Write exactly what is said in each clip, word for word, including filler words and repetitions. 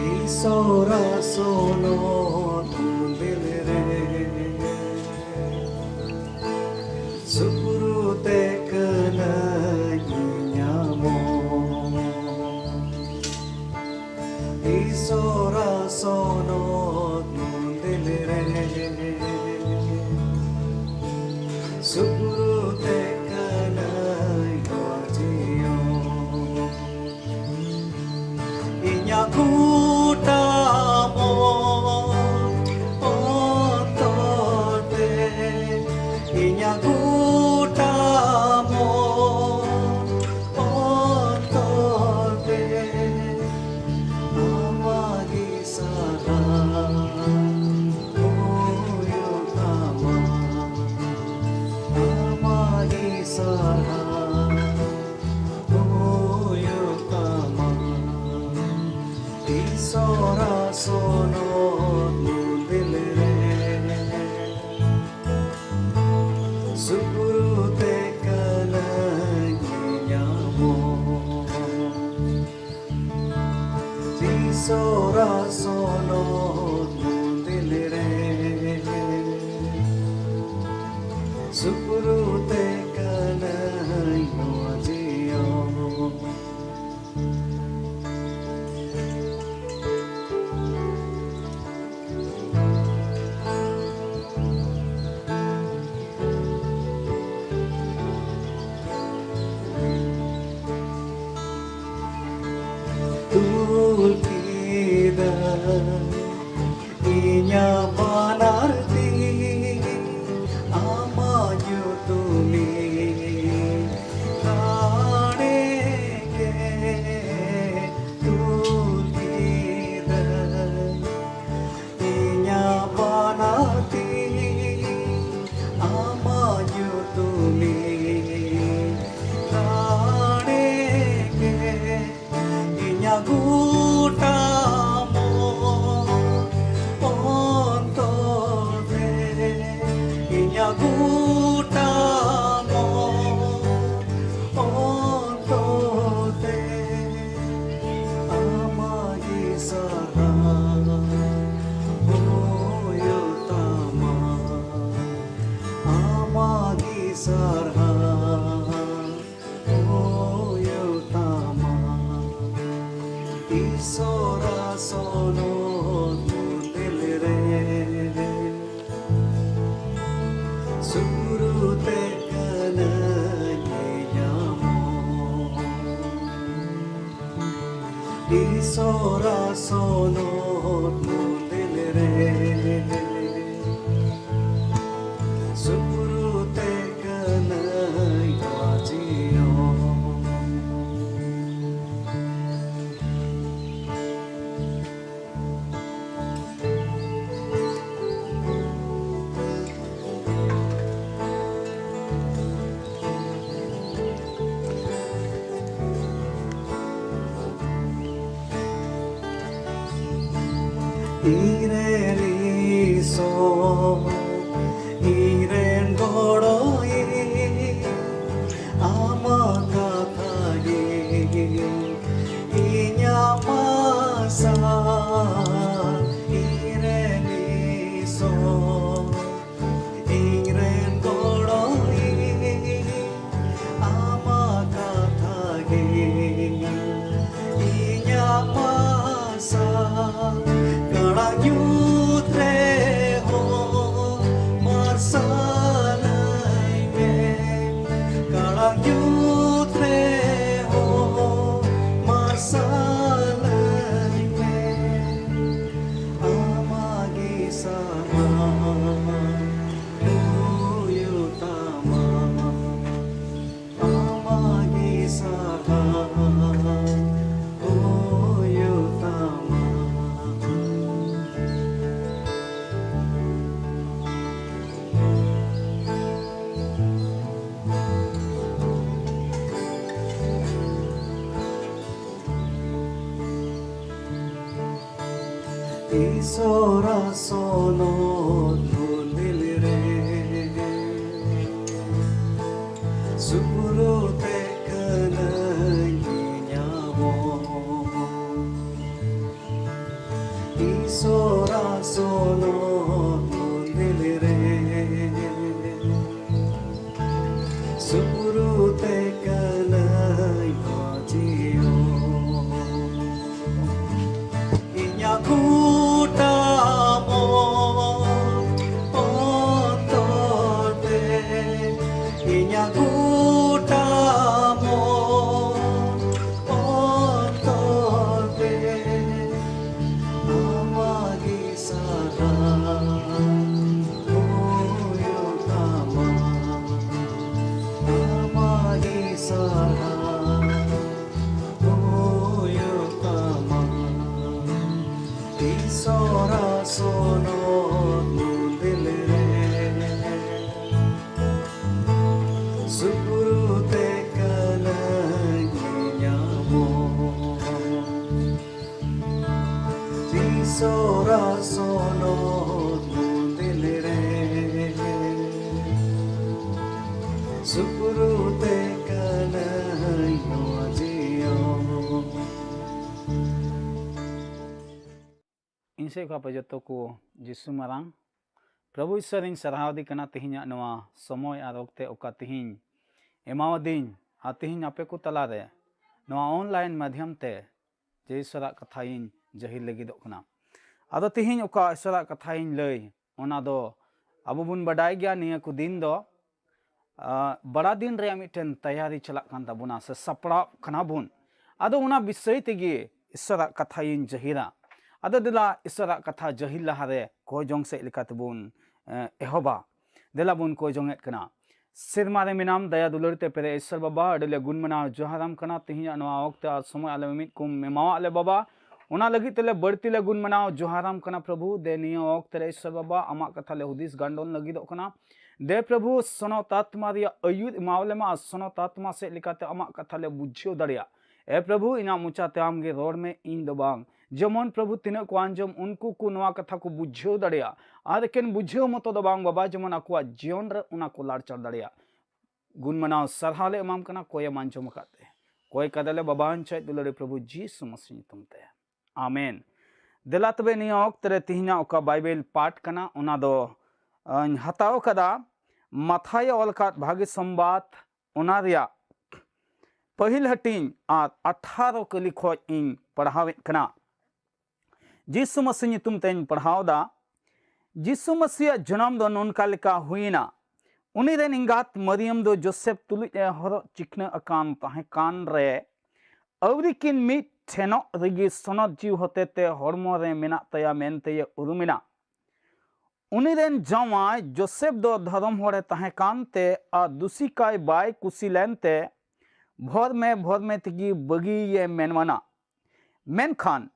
ᱤᱥᱚᱨᱟ ᱥᱚᱱᱚᱛ ᱢᱚᱱᱫᱤᱨ ᱨᱮ ᱥᱩᱯᱨᱩ ᱛᱮ ᱠᱟᱹᱱᱟᱹᱧ ᱧᱟᱢᱚᱜ᱾ ᱤᱥᱚᱨᱟ ᱥᱚᱱᱚᱛ ᱢᱚᱱᱫᱤᱨ ᱨᱮ ᱥᱩᱯᱨᱩ ᱛᱮ ᱠᱟᱹᱱᱟᱹᱧ ᱡᱤᱭᱚᱱ᱾ ᱤᱧᱟᱜ ᱜᱚᱴᱟ ᱢᱚᱱ ᱚᱱᱛᱚᱨ ᱛᱮ, ᱤᱧᱟᱜ ᱜᱚᱴᱟ ᱢᱚᱱ ᱚᱱᱛᱚᱨ ᱛᱮ, ᱟᱢᱟᱜ ᱜᱮ ᱥᱟᱨᱦᱟᱣ ᱦᱩᱭᱩᱜ ᱛᱟᱢᱟ, ᱟᱢᱟᱜ ᱜᱮ ᱥᱟᱨᱦᱟᱣ ᱦᱩᱭᱩᱜ ᱛᱟᱢᱟ᱾ ᱤᱥᱚᱨᱟ ᱥᱚᱱᱚᱛ ᱢᱚᱱᱫᱤᱨ ᱨᱮ ᱥᱩᱯᱨᱩ ᱛᱮ ᱠᱟᱹᱱᱟᱹᱧ ᱧᱟᱢᱚᱜ᱾ ᱤᱥᱚᱨᱟ ᱥᱚᱱᱚᱛ ᱢᱚᱱᱫᱤᱨ ᱨᱮ ᱥᱩᱯᱨᱩ ᱛᱮ ᱠᱟᱹᱱᱟᱹᱧ ᱱᱚᱣᱟ ᱡᱤᱭᱚᱱ᱾ ᱛᱩᱞ ᱠᱮᱫᱟ ᱤᱧᱟᱜ ᱵᱟᱱᱟᱨ ᱛᱤ ᱟᱢᱟᱜ ᱧᱩᱛᱩᱢᱤᱧ ᱨᱟᱲᱮ ᱜᱮ᱾ ᱛᱩᱞ ᱠᱮᱫᱟ ᱤᱧᱟᱜ ᱵᱟᱱᱟᱨ ᱛᱤ ᱟᱢᱟᱜ ᱧᱩᱛᱩᱢᱤᱧ ᱨᱟᱲᱮ ᱜᱮ᱾ ᱤᱧᱟᱜ ᱜᱚᱴᱟ ᱢᱚᱱ ᱚᱱᱛᱚᱨ ᱛᱮ, ᱤᱧᱟᱜ ᱜᱚᱴᱟ ᱢᱚᱱ ᱚᱱᱛᱚᱨ ᱛᱮ, ᱟᱢᱟᱜ ᱜᱮ ᱥᱟᱨᱦᱟᱣ ᱤᱥᱚᱨᱟ ᱥᱚᱱᱚᱛ ᱢᱚᱱᱫᱤᱞ ᱨᱮ ᱥᱩᱨᱩᱛᱮ ᱠᱟᱹᱱᱟᱹᱧ ᱧᱟᱢᱚᱜ᱾ ᱤᱥᱚᱨᱟ ᱥᱚᱱᱚᱛ ᱢᱚᱱᱫᱤᱞ ᱨᱮ ᱥᱩᱨᱩᱛᱮ ᱠᱟᱹᱱᱟᱹᱧ ᱵᱟᱡᱤᱭᱚ᱾ ᱤᱧᱨᱮᱱ ᱤᱥᱚᱨ, ᱤᱧᱨᱮᱱ ᱜᱚᱲᱚᱭᱤᱡ, ᱟᱢᱟᱜ ᱠᱟᱛᱷᱟ ᱜᱮ ᱤᱧᱟᱹᱜ ᱢᱟᱨᱥᱟᱞ᱾ ᱤᱧᱨᱮᱱ ᱤᱥᱚᱨ, ᱤᱧᱨᱮᱱ ᱜᱚᱲᱚᱭᱤᱡ, ᱟᱢᱟᱜ ᱠᱟᱛᱷᱟ ᱜᱮ ᱤᱧᱟᱹᱜ ᱢᱟᱨᱥᱟᱞ᱾ ᱠᱟᱲᱟᱝ ᱧᱩᱛ ᱨᱮᱦᱚᱸ ᱢᱟᱨᱥᱟᱞᱟᱹᱧ ᱢᱮ, ᱠᱟᱲᱟᱝ ᱧᱩᱛ ᱨᱮᱦᱚᱸ ᱢᱟᱨᱥᱟᱞᱟᱹᱧ ᱢᱮ᱾ ᱟᱢᱟᱜ ᱜᱮ ᱥᱟᱦᱟᱨ ᱦᱩᱭᱩᱜ ᱛᱟᱢᱟ, ᱟᱢᱟᱜ ᱜᱮ ᱥᱟᱦᱟᱨ ᱦᱩᱭᱩᱜ ᱛᱟᱢᱟ᱾ ᱤᱥᱚᱨᱟ ᱥᱚᱱᱚᱛ ᱢᱚᱱᱫᱤᱞ ᱨᱮ ᱥᱩᱨᱩᱛᱮ ᱠᱟᱹᱱᱟᱹᱧ ᱧᱟᱢᱚᱜ᱾ ᱤᱥᱚᱨᱟ ᱥᱚᱱᱚᱛ ᱢᱚᱱᱫᱤᱞ ᱨᱮ ᱥᱩᱨᱩᱛᱮ ᱠᱟᱹᱱᱟᱹᱧ ᱵᱟᱡᱤᱭᱚ᱾ ᱥᱚᱱᱚᱛ ᱢᱚᱱᱫᱤᱞ ᱨᱮ ᱥᱩᱯᱨᱩ ᱛᱮ ᱠᱟᱱᱟᱧ ᱧᱟᱢᱚᱜ᱾ ᱤᱥᱚᱨᱟ ᱥᱚᱱᱚᱛ ᱢᱚᱱᱫᱤᱞ ᱨᱮ ᱥᱩᱯᱨᱩ ᱛᱮ ᱠᱟᱱᱟᱧ ᱱᱚᱣᱟ ᱡᱤᱭᱚᱱ᱾ ᱤᱧ ᱥᱮᱫ ᱠᱷᱚᱱ ᱟᱯᱮ ᱡᱚᱛᱚ ᱠᱚ ᱡᱤᱥᱩ ᱢᱟᱨᱟᱝ ᱯᱨᱚᱵᱷᱩ ᱤᱥᱚᱨᱤᱧ ᱥᱟᱨᱦᱟᱣ ᱫᱤ ᱠᱟᱱᱟ, ᱛᱮᱦᱮᱧᱟᱜ ᱱᱚᱣᱟ ᱥᱚᱢᱚᱭ ᱟᱨ ᱚᱠᱛᱮ ᱚᱠᱟ ᱛᱮᱦᱮᱧ ᱮᱢᱟᱣᱟᱫᱤᱧ, ᱟᱨ ᱛᱮᱦᱮᱧ ᱟᱯᱮ ᱠᱚ ᱛᱟᱞᱟᱨᱮ ᱱᱚᱣᱟ online ᱢᱟᱫᱷᱭᱚᱢ ᱛᱮ ᱡᱮ ᱤᱥᱚᱨᱟᱜ ᱠᱟᱛᱷᱟᱧ ᱡᱟᱹᱦᱤᱨ ᱞᱟᱹᱜᱤᱫᱚᱜ ᱠᱟᱱᱟ᱾ ᱟᱫᱚ ᱛᱮᱦᱮᱧ ᱚᱠᱟ ᱤᱥᱚᱨᱟᱜ ᱠᱟᱛᱷᱟᱧ ᱞᱟᱹᱭ, ᱚᱱᱟ ᱫᱚ ᱟᱵᱚ ᱵᱚᱱ ᱵᱟᱰᱟᱭ ᱜᱮᱭᱟ, ᱱᱤᱭᱟᱹ ᱠᱚ ᱫᱤᱱ ᱫᱚ ᱟᱸ, ᱵᱟᱲᱟ ᱫᱤᱱ ᱨᱮᱭᱟᱜ ᱢᱤᱫᱴᱮᱱ ᱛᱟᱭᱟᱨᱤ ᱪᱟᱞᱟᱜ ᱠᱟᱱ ᱛᱟᱵᱚᱱᱟ ᱥᱮ ᱥᱟᱯᱲᱟᱣ ᱠᱟᱱᱟ ᱵᱚᱱ᱾ ᱟᱫᱚ ᱚᱱᱟ ᱵᱤᱥᱚᱭ ᱛᱮᱜᱮ ᱤᱥᱚᱨᱟᱜ ᱠᱟᱛᱷᱟᱧ ᱡᱟᱹᱦᱤᱨᱟ᱾ ᱟᱫᱚ ᱫᱮᱞᱟ ᱤᱥᱚᱨᱟᱜ ᱠᱟᱛᱷᱟ ᱡᱟᱹᱦᱤᱨ ᱞᱟᱦᱟᱨᱮ ᱠᱚ ᱡᱚᱝ ᱥᱮᱫ ᱞᱮᱠᱟ ᱛᱮᱵᱚᱱ, ᱮᱸ, ᱮᱦᱚᱵᱟ᱾ ᱫᱮᱞᱟ ᱵᱚᱱ ᱠᱚ ᱡᱚᱝ ᱮᱫ ᱠᱟᱱᱟ᱾ ᱥᱮᱨᱢᱟ ᱨᱮ ᱢᱮᱱᱟᱢ ᱫᱟᱭᱟ ᱫᱩᱞᱟᱹᱲ ᱛᱮ ᱯᱮᱨᱮᱡ ᱤᱥᱚᱨ ᱵᱟᱵᱟ, ᱟᱹᱰᱤ ᱞᱮ ᱜᱩᱱ ᱢᱟᱱᱟᱣ ᱡᱚᱦᱟᱨᱟᱢ ᱠᱟᱱᱟ ᱛᱮᱦᱮᱧᱟᱜ ᱱᱚᱣᱟ ᱚᱠᱛᱮ ᱟᱨ ᱥᱚᱢᱚᱭ ᱟᱞᱮ ᱢᱤᱢᱤᱫ ᱠᱚᱢ ᱮᱢᱟᱣᱟᱜ ᱞᱮ ᱵᱟᱵᱟ᱾ ᱚᱱᱟ ᱞᱟᱹᱜᱤᱫ ᱛᱮᱞᱮ ᱵᱟᱹᱲᱛᱤ ᱞᱮ ᱜᱩᱱ ᱢᱟᱱᱟᱣ ᱡᱚᱦᱟᱨᱟᱢ ᱠᱟᱱᱟ ᱯᱨᱚᱵᱷᱩ᱾ ᱫᱮ ᱱᱤᱭᱟᱹ ᱚᱠᱛᱮ ᱨᱮ ᱤᱥᱚᱨ ᱵᱟᱵᱟ ᱟᱢᱟᱜ ᱠᱟᱛᱷᱟ ᱞᱮ ᱦᱩᱫᱤᱥ ᱜᱟᱱᱰᱚᱱ ᱞᱟᱹᱜᱤᱫᱚᱜ ᱠᱟᱱᱟ᱾ ᱫᱮ ᱯᱨᱚᱵᱷᱩ, ᱥᱚᱱᱚᱛ ᱟᱛᱢᱟ ᱨᱮᱭᱟᱜ ᱟᱹᱭᱩᱨ ᱮᱢᱟᱣ ᱞᱮᱢᱟ ᱟᱨ ᱥᱚᱱᱚᱛ ᱟᱛᱢᱟ ᱥᱮᱫ ᱞᱮᱠᱟᱛᱮ ᱟᱢᱟᱜ ᱠᱟᱛᱷᱟ ᱞᱮ ᱵᱩᱡᱷᱟᱹᱣ ᱫᱟᱲᱮᱭᱟᱜ᱾ ᱮ ᱯᱨᱚᱵᱷᱩ, ᱤᱧᱟᱹᱜ ᱢᱚᱪᱟᱛᱮ ᱟᱢ ᱜᱮ ᱨᱚᱲ ᱢᱮ, ᱤᱧ ᱫᱚ ᱵᱟᱝ᱾ ᱡᱮᱢᱚᱱ ᱯᱨᱚᱵᱷᱩ, ᱛᱤᱱᱟᱹᱜ ᱠᱚ ᱟᱸᱡᱚᱢ, ᱩᱱᱠᱩ ᱠᱚ ᱱᱚᱣᱟ ᱠᱟᱛᱷᱟ ᱠᱚ ᱵᱩᱡᱷᱟᱹᱣ ᱫᱟᱲᱮᱭᱟᱜ᱾ ᱟᱨ ᱮᱠᱮᱱ ᱵᱩᱡᱷᱟᱹᱣ ᱢᱚᱛᱚ ᱫᱚ ᱵᱟᱝ ᱵᱟᱵᱟ, ᱡᱮᱢᱚᱱ ᱟᱠᱚᱣᱟᱜ ᱡᱤᱭᱚᱱ ᱨᱮ ᱚᱱᱟ ᱠᱚ ᱞᱟᱲᱪᱟᱲ ᱫᱟᱲᱮᱭᱟᱜ᱾ ᱜᱩᱱ ᱢᱟᱱᱟᱣ ᱥᱟᱨᱦᱟᱣ ᱞᱮ ᱮᱢᱟᱢ ᱠᱟᱱᱟ, ᱠᱚᱭᱮᱢ ᱟᱸᱡᱚᱢ ᱟᱠᱟᱫ ᱛᱮ᱾ ᱠᱚᱭ ᱠᱟᱫᱟᱞᱮ ᱵᱟᱵᱟ, ᱟᱧᱪᱟᱭ ᱫᱩᱞᱟᱹᱲᱤ ᱯᱨᱚᱵᱷᱩ ᱡᱤᱥᱩ ᱢᱟᱥᱤ ᱧᱩᱛᱩᱢ ᱛᱮ᱾ ᱟᱢᱮᱱ᱾ ᱫᱮᱞᱟ ᱛᱚᱵᱮ ᱱᱤᱭᱟᱹ ᱚᱠᱛᱮ ᱨᱮ ᱛᱤᱦᱤᱧᱟᱜ ᱚᱠᱟ ᱵᱟᱭᱵᱮᱞ ᱯᱟᱴ ᱠᱟᱱᱟ, ᱚᱱᱟ ᱫᱚ, ᱟᱸ, ᱦᱟᱛᱟᱣ ᱠᱟᱫᱟ ᱢᱟᱛᱷᱟᱭ ᱚᱞ ᱟᱠᱟᱫ ᱵᱷᱟᱹᱜᱤ ᱥᱚᱢᱵᱟᱫ, ᱚᱱᱟ ᱨᱮᱭᱟᱜ ᱯᱟᱹᱦᱤᱞ ᱦᱟᱹᱴᱤᱧ ᱟᱨ ᱟᱴᱷᱟᱨᱚ ᱠᱟᱹᱞᱤ ᱠᱷᱚᱡ ᱤᱧ ᱯᱟᱲᱦᱟᱣᱮᱫ ᱠᱟᱱᱟ᱾ ᱡᱤᱥᱩ ᱢᱟᱥᱤ ᱧᱩᱛᱩᱢ ᱛᱮᱧ ᱯᱟᱲᱦᱟᱣ ᱮᱫᱟ᱾ ᱡᱤᱥᱩ ᱢᱟᱥᱤᱭᱟᱜ ᱡᱚᱱᱚᱢ ᱫᱚ ᱱᱚᱝᱠᱟ ᱞᱮᱠᱟ ᱦᱩᱭᱮᱱᱟ᱾ ᱩᱱᱤ ᱨᱮᱱ ᱮᱸᱜᱟᱛ ᱢᱟᱨᱤᱭᱟᱢ ᱫᱚ ᱡᱳᱥᱮᱯ ᱛᱩᱞᱩᱡ ᱮ ᱦᱚᱨᱚᱜ ᱪᱤᱠᱷᱱᱟᱹ ᱟᱠᱟᱱ ᱛᱟᱦᱮᱸ ᱠᱟᱱ ᱨᱮ, ᱟᱹᱣᱨᱤ ᱠᱤᱱ ᱢᱤᱫ ᱴᱷᱮᱱᱚᱜ ᱨᱮᱜᱮ ᱥᱚᱱᱚᱛ ᱡᱤᱣᱤ ᱦᱚᱛᱮᱛᱮ ᱦᱚᱲᱢᱚ ᱨᱮ ᱢᱮᱱᱟᱜ ᱛᱟᱭᱟ ᱢᱮᱱᱛᱮᱭ ᱩᱨᱩᱢᱮᱱᱟ᱾ ᱩᱱᱤ ᱨᱮᱱ ᱡᱟᱶᱟᱭ ᱡᱳᱥᱮᱯ ᱫᱚ ᱫᱷᱚᱨᱚᱢ ᱦᱚᱲᱮ ᱛᱟᱦᱮᱸ ᱠᱟᱱᱛᱮ ᱟᱨ ᱫᱩᱥᱤ ᱠᱟᱭ ᱵᱟᱭ ᱠᱩᱥᱤ ᱞᱮᱱᱛᱮ ᱵᱷᱚᱨᱢᱮ ᱵᱷᱚᱨᱢᱮ ᱛᱮᱜᱮ ᱵᱟᱹᱜᱤᱭᱮ ᱢᱮᱱᱣᱟᱱᱟ᱾ ᱢᱮᱱᱠᱷᱟᱱ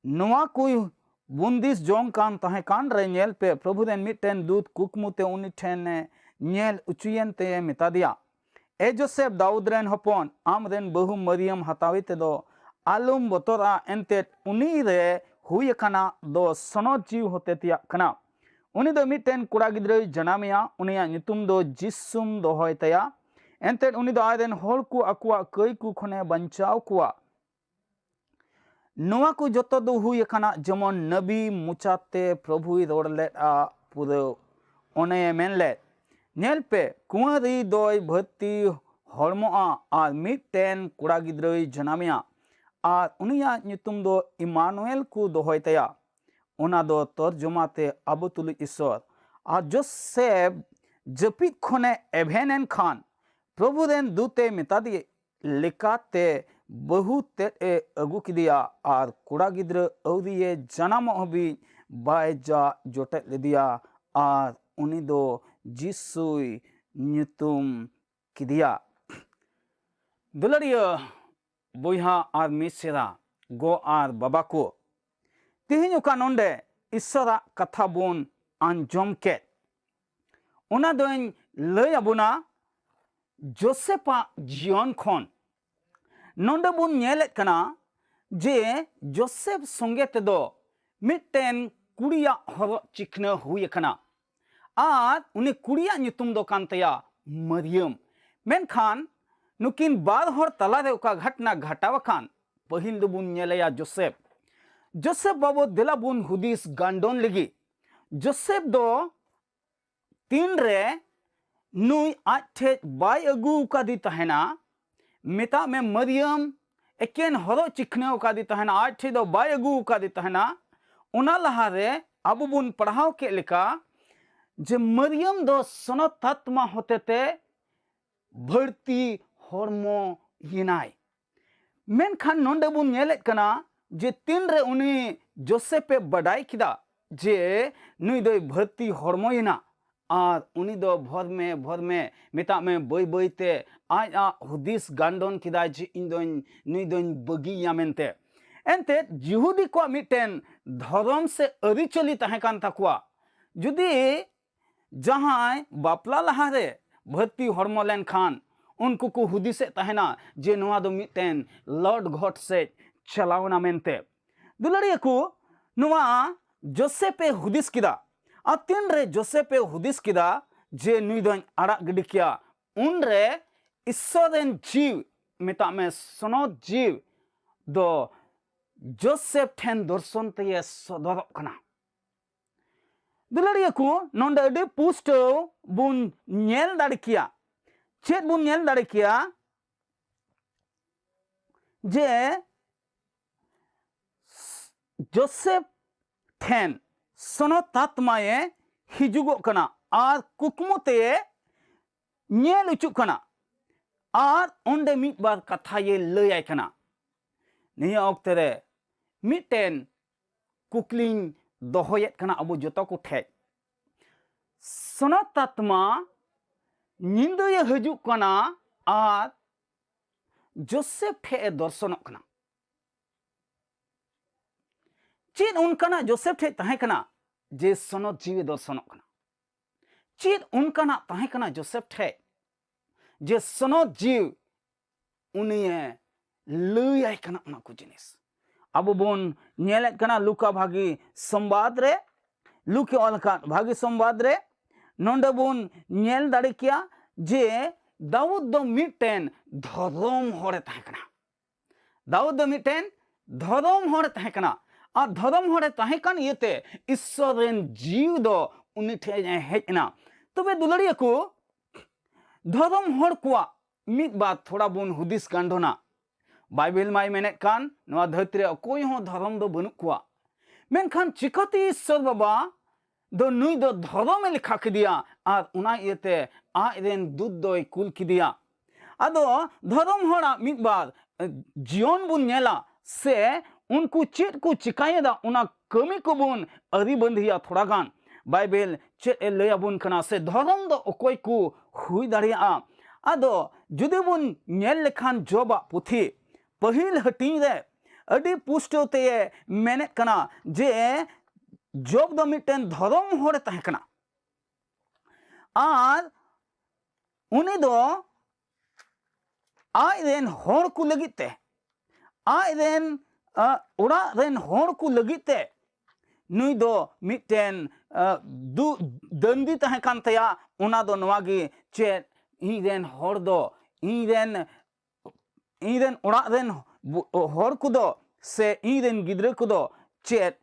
ᱱᱚᱣᱟ ᱠᱚ ᱵᱩᱱᱫᱤᱥ ᱡᱚᱝ ᱠᱟᱱ ᱛᱟᱦᱮᱸ ᱠᱟᱱ ᱨᱮ, ᱧᱮᱞ ᱯᱮ, ᱯᱨᱚᱵᱷᱩ ᱨᱮᱱ ᱢᱤᱫᱴᱮᱱ ᱫᱩᱛ ᱠᱩᱠᱢᱩ ᱛᱮ ᱩᱱᱤ ᱴᱷᱮᱱ ᱮ ᱧᱮᱞ ᱚᱪᱚᱭᱮᱱ ᱛᱮ ᱢᱮᱛᱟᱫᱮᱭᱟ, "ᱮ ᱡᱳᱥᱮᱯ, ᱫᱟᱣᱩᱫ ᱨᱮᱱ ᱦᱚᱯᱚᱱ, ᱟᱢ ᱨᱮᱱ ᱵᱟᱹᱦᱩ ᱢᱟᱨᱤᱭᱟᱢ ᱦᱟᱛᱟᱣᱮ ᱛᱮᱫᱚ ᱟᱞᱚᱢ ᱵᱚᱛᱚᱨᱟ, ᱮᱱᱛᱮᱫ ᱩᱱᱤ ᱨᱮ ᱦᱩᱭ ᱟᱠᱟᱱᱟ ᱫᱚ ᱥᱚᱱᱚᱛ ᱡᱤᱣᱤ ᱦᱚᱛᱮ ᱛᱮᱭᱟᱜ ᱠᱟᱱᱟ᱾ ᱩᱱᱤ ᱫᱚ ᱢᱤᱫᱴᱮᱱ ᱠᱚᱲᱟ ᱜᱤᱫᱽᱨᱟᱹᱭ ᱡᱟᱱᱟᱢᱮᱭᱟ, ᱩᱱᱤᱭᱟᱜ ᱧᱩᱛᱩᱢ ᱫᱚ ᱡᱤᱥᱩᱢ ᱫᱚᱦᱚᱭ ᱛᱟᱭᱟ᱾ ᱮᱱᱛᱮᱫ ᱩᱱᱤ ᱫᱚ ᱟᱡ ᱨᱮᱱ ᱦᱚᱲ ᱠᱚ ᱟᱠᱚᱣᱟᱜ ᱠᱟᱹᱭ ᱠᱚ ᱠᱷᱚᱱᱮ ᱵᱟᱧᱪᱟᱣ ᱠᱚᱣᱟ᱾ ᱱᱚᱣᱟ ᱠᱚ ᱡᱚᱛᱚ ᱫᱚ ᱦᱩᱭ ᱟᱠᱟᱱᱟ ᱡᱮᱢᱚᱱ ᱱᱟᱵᱤ ᱢᱚᱪᱟᱛᱮ ᱯᱨᱚᱵᱷᱩᱭ ᱨᱚᱲ ᱞᱮᱫᱼᱟ ᱯᱩᱨᱟᱹᱣ᱾ ᱚᱱᱮ ᱢᱮᱱ ᱞᱮᱫ, 'ᱧᱮᱞ ᱯᱮ, ᱠᱩᱸᱣᱟᱨᱤ ᱫᱚᱭ ᱵᱷᱟᱹᱨᱛᱤ ᱦᱚᱲᱢᱚᱜᱼᱟ ᱟᱨ ᱢᱤᱫᱴᱮᱱ ᱠᱚᱲᱟ ᱜᱤᱫᱽᱨᱟᱹᱭ ᱡᱟᱱᱟᱢᱮᱭᱟ ᱟᱨ ᱩᱱᱤᱭᱟᱜ ᱧᱩᱛᱩᱢ ᱫᱚ ᱤᱢᱟᱱᱩᱭᱮᱞ ᱠᱚ ᱫᱚᱦᱚᱭ ᱛᱟᱭᱟ᱾ ᱚᱱᱟ ᱫᱚ ᱛᱚᱨᱡᱚᱢᱟ ᱛᱮ ᱟᱵᱚ ᱛᱩᱞᱩᱡ ᱤᱥᱚᱨ᱾ ᱟᱨ ᱡᱳᱥᱮᱯ ᱡᱟᱹᱯᱤᱫ ᱠᱷᱚᱱᱮ ᱮᱵᱷᱮᱱ ᱮᱱ ᱠᱷᱟᱱ ᱯᱨᱚᱵᱷᱩ ᱨᱮᱱ ᱫᱩᱛᱮ ᱢᱮᱛᱟᱫᱮ ᱞᱮᱠᱟᱛᱮ ᱵᱟᱹᱦᱩ ᱛᱮᱫ ᱮ ᱟᱹᱜᱩ ᱠᱮᱫᱮᱭᱟ ᱟᱨ ᱠᱚᱲᱟ ᱜᱤᱫᱽᱨᱟᱹ ᱟᱹᱣᱨᱤᱭᱮ ᱡᱟᱱᱟᱢᱚᱜ ᱦᱟᱹᱵᱤᱡ ᱵᱟᱭ ᱡᱟ ᱡᱚᱴᱮᱫ ᱞᱮᱫᱮᱭᱟ ᱟᱨ ᱩᱱᱤ ᱫᱚ ᱡᱤᱥᱩᱭ ᱧᱩᱛᱩᱢ ᱠᱮᱫᱮᱭᱟ᱾ ᱫᱩᱞᱟᱹᱲᱤᱭᱟᱹ ᱵᱚᱭᱦᱟ ᱟᱨ ᱢᱤᱥᱮᱨᱟ, ᱜᱚ ᱟᱨ ᱵᱟᱵᱟ ᱠᱚ, ᱛᱮᱦᱮᱧ ᱚᱠᱟ ᱱᱚᱰᱮ ᱤᱥᱚᱨᱟᱜ ᱠᱟᱛᱷᱟ ᱵᱚᱱ ᱟᱸᱡᱚᱢ ᱠᱮᱫ, ᱚᱱᱟ ᱫᱚᱧ ᱞᱟᱹᱭ ᱟᱵᱚᱱᱟ ᱡᱳᱥᱮᱯᱟᱜ ᱡᱤᱭᱚᱱ ᱠᱷᱚᱱ᱾ ᱱᱚᱰᱮ ᱵᱚᱱ ᱧᱮᱞᱮᱫ ᱠᱟᱱᱟ ᱡᱮ ᱡᱳᱥᱮᱯ ᱥᱚᱸᱜᱮ ᱛᱮᱫᱚ ᱢᱤᱫᱴᱮᱱ ᱠᱩᱲᱤᱭᱟᱜ ᱦᱚᱨᱚᱜ ᱪᱤᱠᱷᱱᱟᱹ ᱦᱩᱭ ᱟᱠᱟᱱᱟ᱾ ᱟᱨ ᱩᱱᱤ ᱠᱩᱲᱤᱭᱟᱜ ᱧᱩᱛᱩᱢ ᱫᱚ ᱠᱟᱱ ᱛᱟᱭᱟ ᱢᱟᱹᱨᱭᱟᱹᱢ᱾ ᱢᱮᱱᱠᱷᱟᱱ ᱱᱩᱠᱤᱱ ᱵᱟᱨ ᱦᱚᱲ ᱛᱟᱞᱟᱨᱮ ᱚᱠᱟ ᱜᱷᱟᱴᱱᱟ ᱜᱷᱟᱴᱟᱣ ᱟᱠᱟᱱ, ᱯᱟᱹᱦᱤᱞ ᱫᱚᱵᱚᱱ ᱧᱮᱞᱮᱭᱟ ᱡᱳᱥᱮᱯ᱾ ᱡᱳᱥᱮᱯ ᱵᱟᱵᱚᱫ ᱫᱮᱞᱟ ᱵᱚᱱ ᱦᱩᱫᱤᱥ ᱜᱟᱱᱰᱚᱱ ᱞᱟᱹᱜᱤᱫ᱾ ᱡᱳᱥᱮᱯ ᱫᱚ ᱛᱤᱱᱨᱮ ᱱᱩᱭ ᱟᱡ ᱴᱷᱮᱡ ᱵᱟᱭ ᱟᱹᱜᱩ ᱟᱠᱟᱫᱮ ᱛᱟᱦᱮᱱᱟ, ᱢᱮᱛᱟᱜ ᱢᱮ ᱢᱟᱹᱨᱭᱟᱹᱢ ᱮᱠᱮᱱ ᱦᱚᱨᱚᱜ ᱪᱤᱠᱷᱱᱟᱹᱣ ᱟᱠᱟᱫᱮ ᱛᱟᱦᱮᱱᱟ, ᱟᱡ ᱴᱷᱮᱡ ᱫᱚ ᱵᱟᱭ ᱟᱹᱜᱩ ᱟᱠᱟᱫᱮ ᱛᱟᱦᱮᱱᱟ, ᱚᱱᱟ ᱞᱟᱦᱟᱨᱮ ᱟᱵᱚ ᱵᱚᱱ ᱯᱟᱲᱦᱟᱣ ᱠᱮᱫ ᱞᱮᱠᱟ ᱡᱮ ᱢᱟᱹᱨᱭᱟᱹᱢ ᱫᱚ ᱥᱚᱱᱚᱛ ᱟᱛᱢᱟ ᱦᱚᱛᱮᱛᱮ ᱵᱷᱟᱹᱨᱛᱤ ᱦᱚᱲᱢᱚ ᱭᱮᱱᱟᱭ᱾ ᱢᱮᱱᱠᱷᱟᱱ ᱱᱚᱰᱮ ᱵᱚᱱ ᱧᱮᱞᱮᱫ ᱠᱟᱱᱟ ᱡᱮ ᱛᱤᱱᱨᱮ ᱩᱱᱤ ᱡᱳᱥᱮᱯ ᱮ ᱵᱟᱰᱟᱭ ᱠᱮᱫᱟ ᱡᱮ ᱱᱩᱭ ᱫᱚᱭ ᱵᱷᱟᱹᱨᱛᱤ ᱦᱚᱲᱢᱚᱭᱮᱱᱟ, ᱟᱨ ᱩᱱᱤ ᱫᱚ ᱵᱷᱚᱨᱢᱮ ᱵᱷᱚᱨᱢᱮ, ᱢᱮᱛᱟᱜ ᱢᱮ, ᱵᱟᱹᱭ ᱵᱟᱹᱭᱛᱮ ᱟᱡ ᱟᱜ ᱦᱩᱫᱤᱥ ᱜᱟᱱᱰᱚᱱ ᱠᱮᱫᱟᱭ ᱡᱮ ᱤᱧ ᱫᱚᱧ, ᱱᱩᱭ ᱫᱚᱧ ᱵᱟᱹᱜᱤᱭᱮᱭᱟ ᱢᱮᱱᱛᱮ᱾ ᱮᱱᱛᱮᱫ ᱡᱤᱦᱩᱫᱤ ᱠᱚᱣᱟᱜ ᱢᱤᱫᱴᱮᱱ ᱫᱷᱚᱨᱚᱢ ᱥᱮ ᱟᱹᱨᱤᱪᱟᱹᱞᱤ ᱛᱟᱦᱮᱸ ᱠᱟᱱ ᱛᱟᱠᱚᱣᱟ᱾ ᱡᱩᱫᱤ ᱡᱟᱦᱟᱸᱭ ᱵᱟᱯᱞᱟ ᱞᱟᱦᱟᱨᱮ ᱵᱷᱟᱹᱨᱛᱤ ᱦᱚᱲᱢᱚ ᱞᱮᱱᱠᱷᱟᱱ ᱩᱱᱠᱩ ᱠᱚ ᱦᱩᱫᱤᱥᱮᱫ ᱛᱟᱦᱮᱱᱟ ᱡᱮ ᱱᱚᱣᱟ ᱫᱚ ᱢᱤᱫᱴᱮᱱ ᱞᱚᱴ ᱜᱷᱚᱴ ᱥᱮᱫ ᱪᱟᱞᱟᱣ ᱮᱱᱟ ᱢᱮᱱᱛᱮ᱾ ᱫᱩᱞᱟᱹᱲᱤᱭᱟᱹ ᱠᱚ, ᱱᱚᱣᱟ ᱡᱳᱥᱮᱯ ᱮ ᱦᱩᱫᱤᱥ ᱠᱮᱫᱟ᱾ ᱟᱨ ᱛᱤᱱᱨᱮ ᱡᱳᱥᱮᱯ ᱮ ᱦᱩᱫᱤᱥ ᱠᱮᱫᱟ ᱡᱮ ᱱᱩᱭ ᱫᱚᱧ ᱟᱲᱟᱜ ᱜᱤᱰᱤ ᱠᱮᱭᱟ, ᱩᱱᱨᱮ ᱤᱥᱥᱚᱨ ᱨᱮᱱ ᱡᱤᱣᱤ, ᱢᱮᱛᱟᱜ ᱢᱮ ᱥᱚᱱᱚᱛ ᱡᱤᱣᱤ ᱫᱚ ᱡᱳᱥᱮᱯ ᱴᱷᱮᱱ ᱫᱚᱨᱥᱚᱱ ᱛᱮᱭᱮ ᱥᱚᱫᱚᱨᱚᱜ ᱠᱟᱱᱟ᱾ ᱫᱩᱞᱟᱹᱲᱤᱭᱟᱹ ᱠᱚ, ᱱᱚᱰᱮ ᱟᱹᱰᱤ ᱯᱩᱥᱴᱟᱹᱣ ᱵᱚᱱ ᱧᱮᱞ ᱫᱟᱲᱮ ᱠᱮᱭᱟ᱾ ᱪᱮᱫ ᱵᱚᱱ ᱧᱮᱞ ᱫᱟᱲᱮ ᱠᱮᱭᱟ? ᱡᱮ ᱡᱳᱥᱮᱯ ᱴᱷᱮᱱ ᱥᱚᱱᱚᱛ ᱟᱛᱢᱟᱭᱮ ᱦᱤᱡᱩᱜᱚᱜ ᱠᱟᱱᱟ ᱟᱨ ᱠᱩᱠᱢᱩ ᱛᱮ ᱧᱮᱞ ᱦᱚᱪᱚᱜ ᱠᱟᱱᱟ ᱟᱨ ᱚᱸᱰᱮ ᱢᱤᱫ ᱵᱟᱨ ᱠᱟᱛᱷᱟᱭᱮ ᱞᱟᱹᱭᱟᱭ ᱠᱟᱱᱟ᱾ ᱱᱤᱭᱟᱹ ᱚᱠᱛᱮ ᱨᱮ ᱢᱤᱫᱴᱮᱱ ᱠᱩᱠᱞᱤᱧ ᱫᱚᱦᱚᱭᱮᱫ ᱠᱟᱱᱟ ᱟᱵᱚ ᱡᱚᱛᱚ ᱠᱚ ᱴᱷᱮᱡ᱾ ᱥᱚᱱᱟᱛᱟᱛᱢᱟ ᱧᱤᱫᱟᱹᱭᱮ ᱦᱤᱡᱩᱜ ᱠᱟᱱᱟ ᱟᱨ ᱡᱳᱥᱮᱯ ᱴᱷᱮᱡ ᱮ ᱫᱚᱨᱥᱚᱱᱚᱜ ᱠᱟᱱᱟ᱾ ᱪᱮᱫ ᱚᱱᱠᱟᱱᱟᱜ ᱡᱳᱥᱮᱯ ᱴᱷᱮᱡ ᱛᱟᱦᱮᱸ ᱠᱟᱱᱟ ᱡᱮ ᱥᱚᱱᱚᱛ ᱡᱤᱣᱤ ᱫᱚᱨᱥᱚᱱᱚᱜ ᱠᱟᱱᱟ? ᱪᱮᱫ ᱚᱱᱠᱟᱱᱟᱜ ᱛᱟᱦᱮᱸ ᱠᱟᱱᱟ ᱡᱳᱥᱮᱯ ᱴᱷᱮᱡ ᱡᱮ ᱥᱚᱱᱚᱛ ᱡᱤᱣᱤ ᱩᱱᱤᱭᱮ ᱞᱟᱹᱭᱟᱭ ᱠᱟᱱᱟ ᱚᱱᱟ ᱠᱚ ᱡᱤᱱᱤᱥ? ᱟᱵᱚ ᱵᱚᱱ ᱧᱮᱞᱮᱫ ᱠᱟᱱᱟ ᱞᱩᱠᱟ ᱵᱷᱟᱹᱜᱤ ᱥᱚᱢᱵᱟᱫ ᱨᱮ, ᱞᱩᱠᱮ ᱚᱞ ᱟᱠᱟᱫ ᱵᱷᱟᱹᱜᱤ ᱥᱚᱢᱵᱟᱫ ᱨᱮ ᱱᱚᱰᱮ ᱵᱚᱱ ᱧᱮᱞ ᱫᱟᱲᱮ ᱠᱮᱭᱟ ᱡᱮ ᱫᱟᱣᱩᱫ ᱫᱚ ᱢᱤᱫᱴᱮᱱ ᱫᱷᱚᱨᱚᱢ ᱦᱚᱲᱮ ᱛᱟᱦᱮᱸ ᱠᱟᱱᱟ᱾ ᱫᱟᱣᱩᱫ ᱫᱚ ᱢᱤᱫᱴᱮᱱ ᱫᱷᱚᱨᱚᱢ ᱦᱚᱲᱮ ᱛᱟᱦᱮᱸ ᱠᱟᱱᱟ᱾ ᱟᱨ ᱫᱷᱚᱨᱚᱢ ᱦᱚᱲᱮ ᱛᱟᱦᱮᱸ ᱠᱟᱱ ᱤᱭᱟᱹᱛᱮ ᱤᱥᱥᱚᱨ ᱨᱮᱱ ᱡᱤᱣᱤ ᱫᱚ ᱩᱱᱤ ᱴᱷᱮᱱ ᱮ ᱦᱮᱡ ᱮᱱᱟ᱾ ᱛᱚᱵᱮ ᱫᱩᱞᱟᱹᱲᱤᱭᱟᱹ ᱠᱚ, ᱫᱷᱚᱨᱚᱢ ᱦᱚᱲ ᱠᱚᱣᱟᱜ ᱢᱤᱫ ᱵᱟᱨ ᱛᱷᱚᱲᱟ ᱵᱚᱱ ᱦᱩᱫᱤᱥ ᱜᱟᱱᱰᱚᱱᱟ᱾ ᱵᱟᱭᱵᱮᱞ ᱢᱟᱭ ᱢᱮᱱᱮᱫ ᱠᱟᱱ ᱱᱚᱣᱟ ᱫᱷᱟᱹᱨᱛᱤ ᱨᱮ ᱚᱠᱚᱭ ᱦᱚᱸ ᱫᱷᱚᱨᱚᱢ ᱫᱚ ᱵᱟᱹᱱᱩᱜ ᱠᱚᱣᱟ᱾ ᱢᱮᱱᱠᱷᱟᱱ ᱪᱤᱠᱟᱹᱛᱮ ᱤᱥᱥᱚᱨ ᱵᱟᱵᱟ ᱫᱚ ᱱᱩᱭ ᱫᱚ ᱫᱷᱚᱨᱚᱢᱮ ᱞᱮᱠᱷᱟ ᱠᱮᱫᱮᱭᱟ ᱟᱨ ᱚᱱᱟ ᱤᱭᱟᱹᱛᱮ ᱟᱡ ᱨᱮᱱ ᱫᱩᱛ ᱫᱚᱭ ᱠᱩᱞ ᱠᱮᱫᱮᱭᱟ? ᱟᱫᱚ ᱫᱷᱚᱨᱚᱢ ᱦᱚᱲᱟᱜ ᱢᱤᱫ ᱵᱟᱨ, ᱮ, ᱡᱤᱭᱚᱱ ᱵᱚᱱ ᱧᱮᱞᱟ ᱥᱮ ᱩᱱᱠᱩ ᱪᱮᱫ ᱠᱚ ᱪᱤᱠᱟᱭᱮᱫᱟ ᱚᱱᱟ ᱠᱟᱹᱢᱤ ᱠᱚᱵᱚᱱ ᱟᱹᱨᱤ ᱵᱟᱹᱱᱫᱷᱤᱭᱟ ᱛᱷᱚᱲᱟ ᱜᱟᱱ᱾ ᱵᱟᱭᱵᱮᱞ ᱪᱮᱫ ᱮ ᱞᱟᱹᱭ ᱟᱵᱚᱱ ᱠᱟᱱᱟ ᱥᱮ ᱫᱷᱚᱨᱚᱢ ᱫᱚ ᱚᱠᱚᱭ ᱠᱚ ᱦᱩᱭ ᱫᱟᱲᱮᱭᱟᱜᱼᱟ? ᱟᱫᱚ ᱡᱩᱫᱤ ᱵᱚᱱ ᱧᱮᱞ ᱞᱮᱠᱷᱟᱱ ᱡᱚᱵᱟᱜ ᱯᱩᱛᱷᱤ ᱯᱟᱹᱦᱤᱞ ᱦᱟᱹᱴᱤᱧ ᱨᱮ ᱟᱹᱰᱤ ᱯᱩᱥᱴᱟᱹᱣ ᱛᱮᱭ ᱢᱮᱱᱮᱫ ᱠᱟᱱᱟ ᱡᱮ ᱡᱚᱵ ᱫᱚ ᱢᱤᱫᱴᱮᱱ ᱫᱷᱚᱨᱚᱢ ᱦᱚᱲᱮ ᱛᱟᱦᱮᱸ ᱠᱟᱱᱟ᱾ ᱟᱨ ᱩᱱᱤ ᱫᱚ ᱟᱡ ᱨᱮᱱ ᱦᱚᱲ ᱠᱚ ᱞᱟᱹᱜᱤᱫ ᱛᱮ, ᱟᱡ ᱨᱮᱱ ᱚᱲᱟᱜ ᱨᱮᱱ ᱦᱚᱲ ᱠᱚ ᱞᱟᱹᱜᱤᱫ ᱛᱮ ᱱᱩᱭ ᱫᱚ ᱢᱤᱫᱴᱮᱱ ᱫᱩ ᱫᱟᱹᱱᱫᱤ ᱛᱟᱦᱮᱸ ᱠᱟᱱ ᱛᱟᱭᱟ᱾ ᱚᱱᱟ ᱫᱚ ᱱᱚᱣᱟ ᱜᱮ, ᱪᱮᱫ ᱤᱧ ᱨᱮᱱ ᱦᱚᱲ ᱫᱚ, ᱤᱧ ᱨᱮᱱ ᱤᱧ ᱨᱮᱱ ᱚᱲᱟᱜ ᱨᱮᱱ ᱦᱚᱲ ᱠᱚᱫᱚ ᱥᱮ ᱤᱧ ᱨᱮᱱ ᱜᱤᱫᱽᱨᱟᱹ ᱠᱚᱫᱚ ᱪᱮᱫ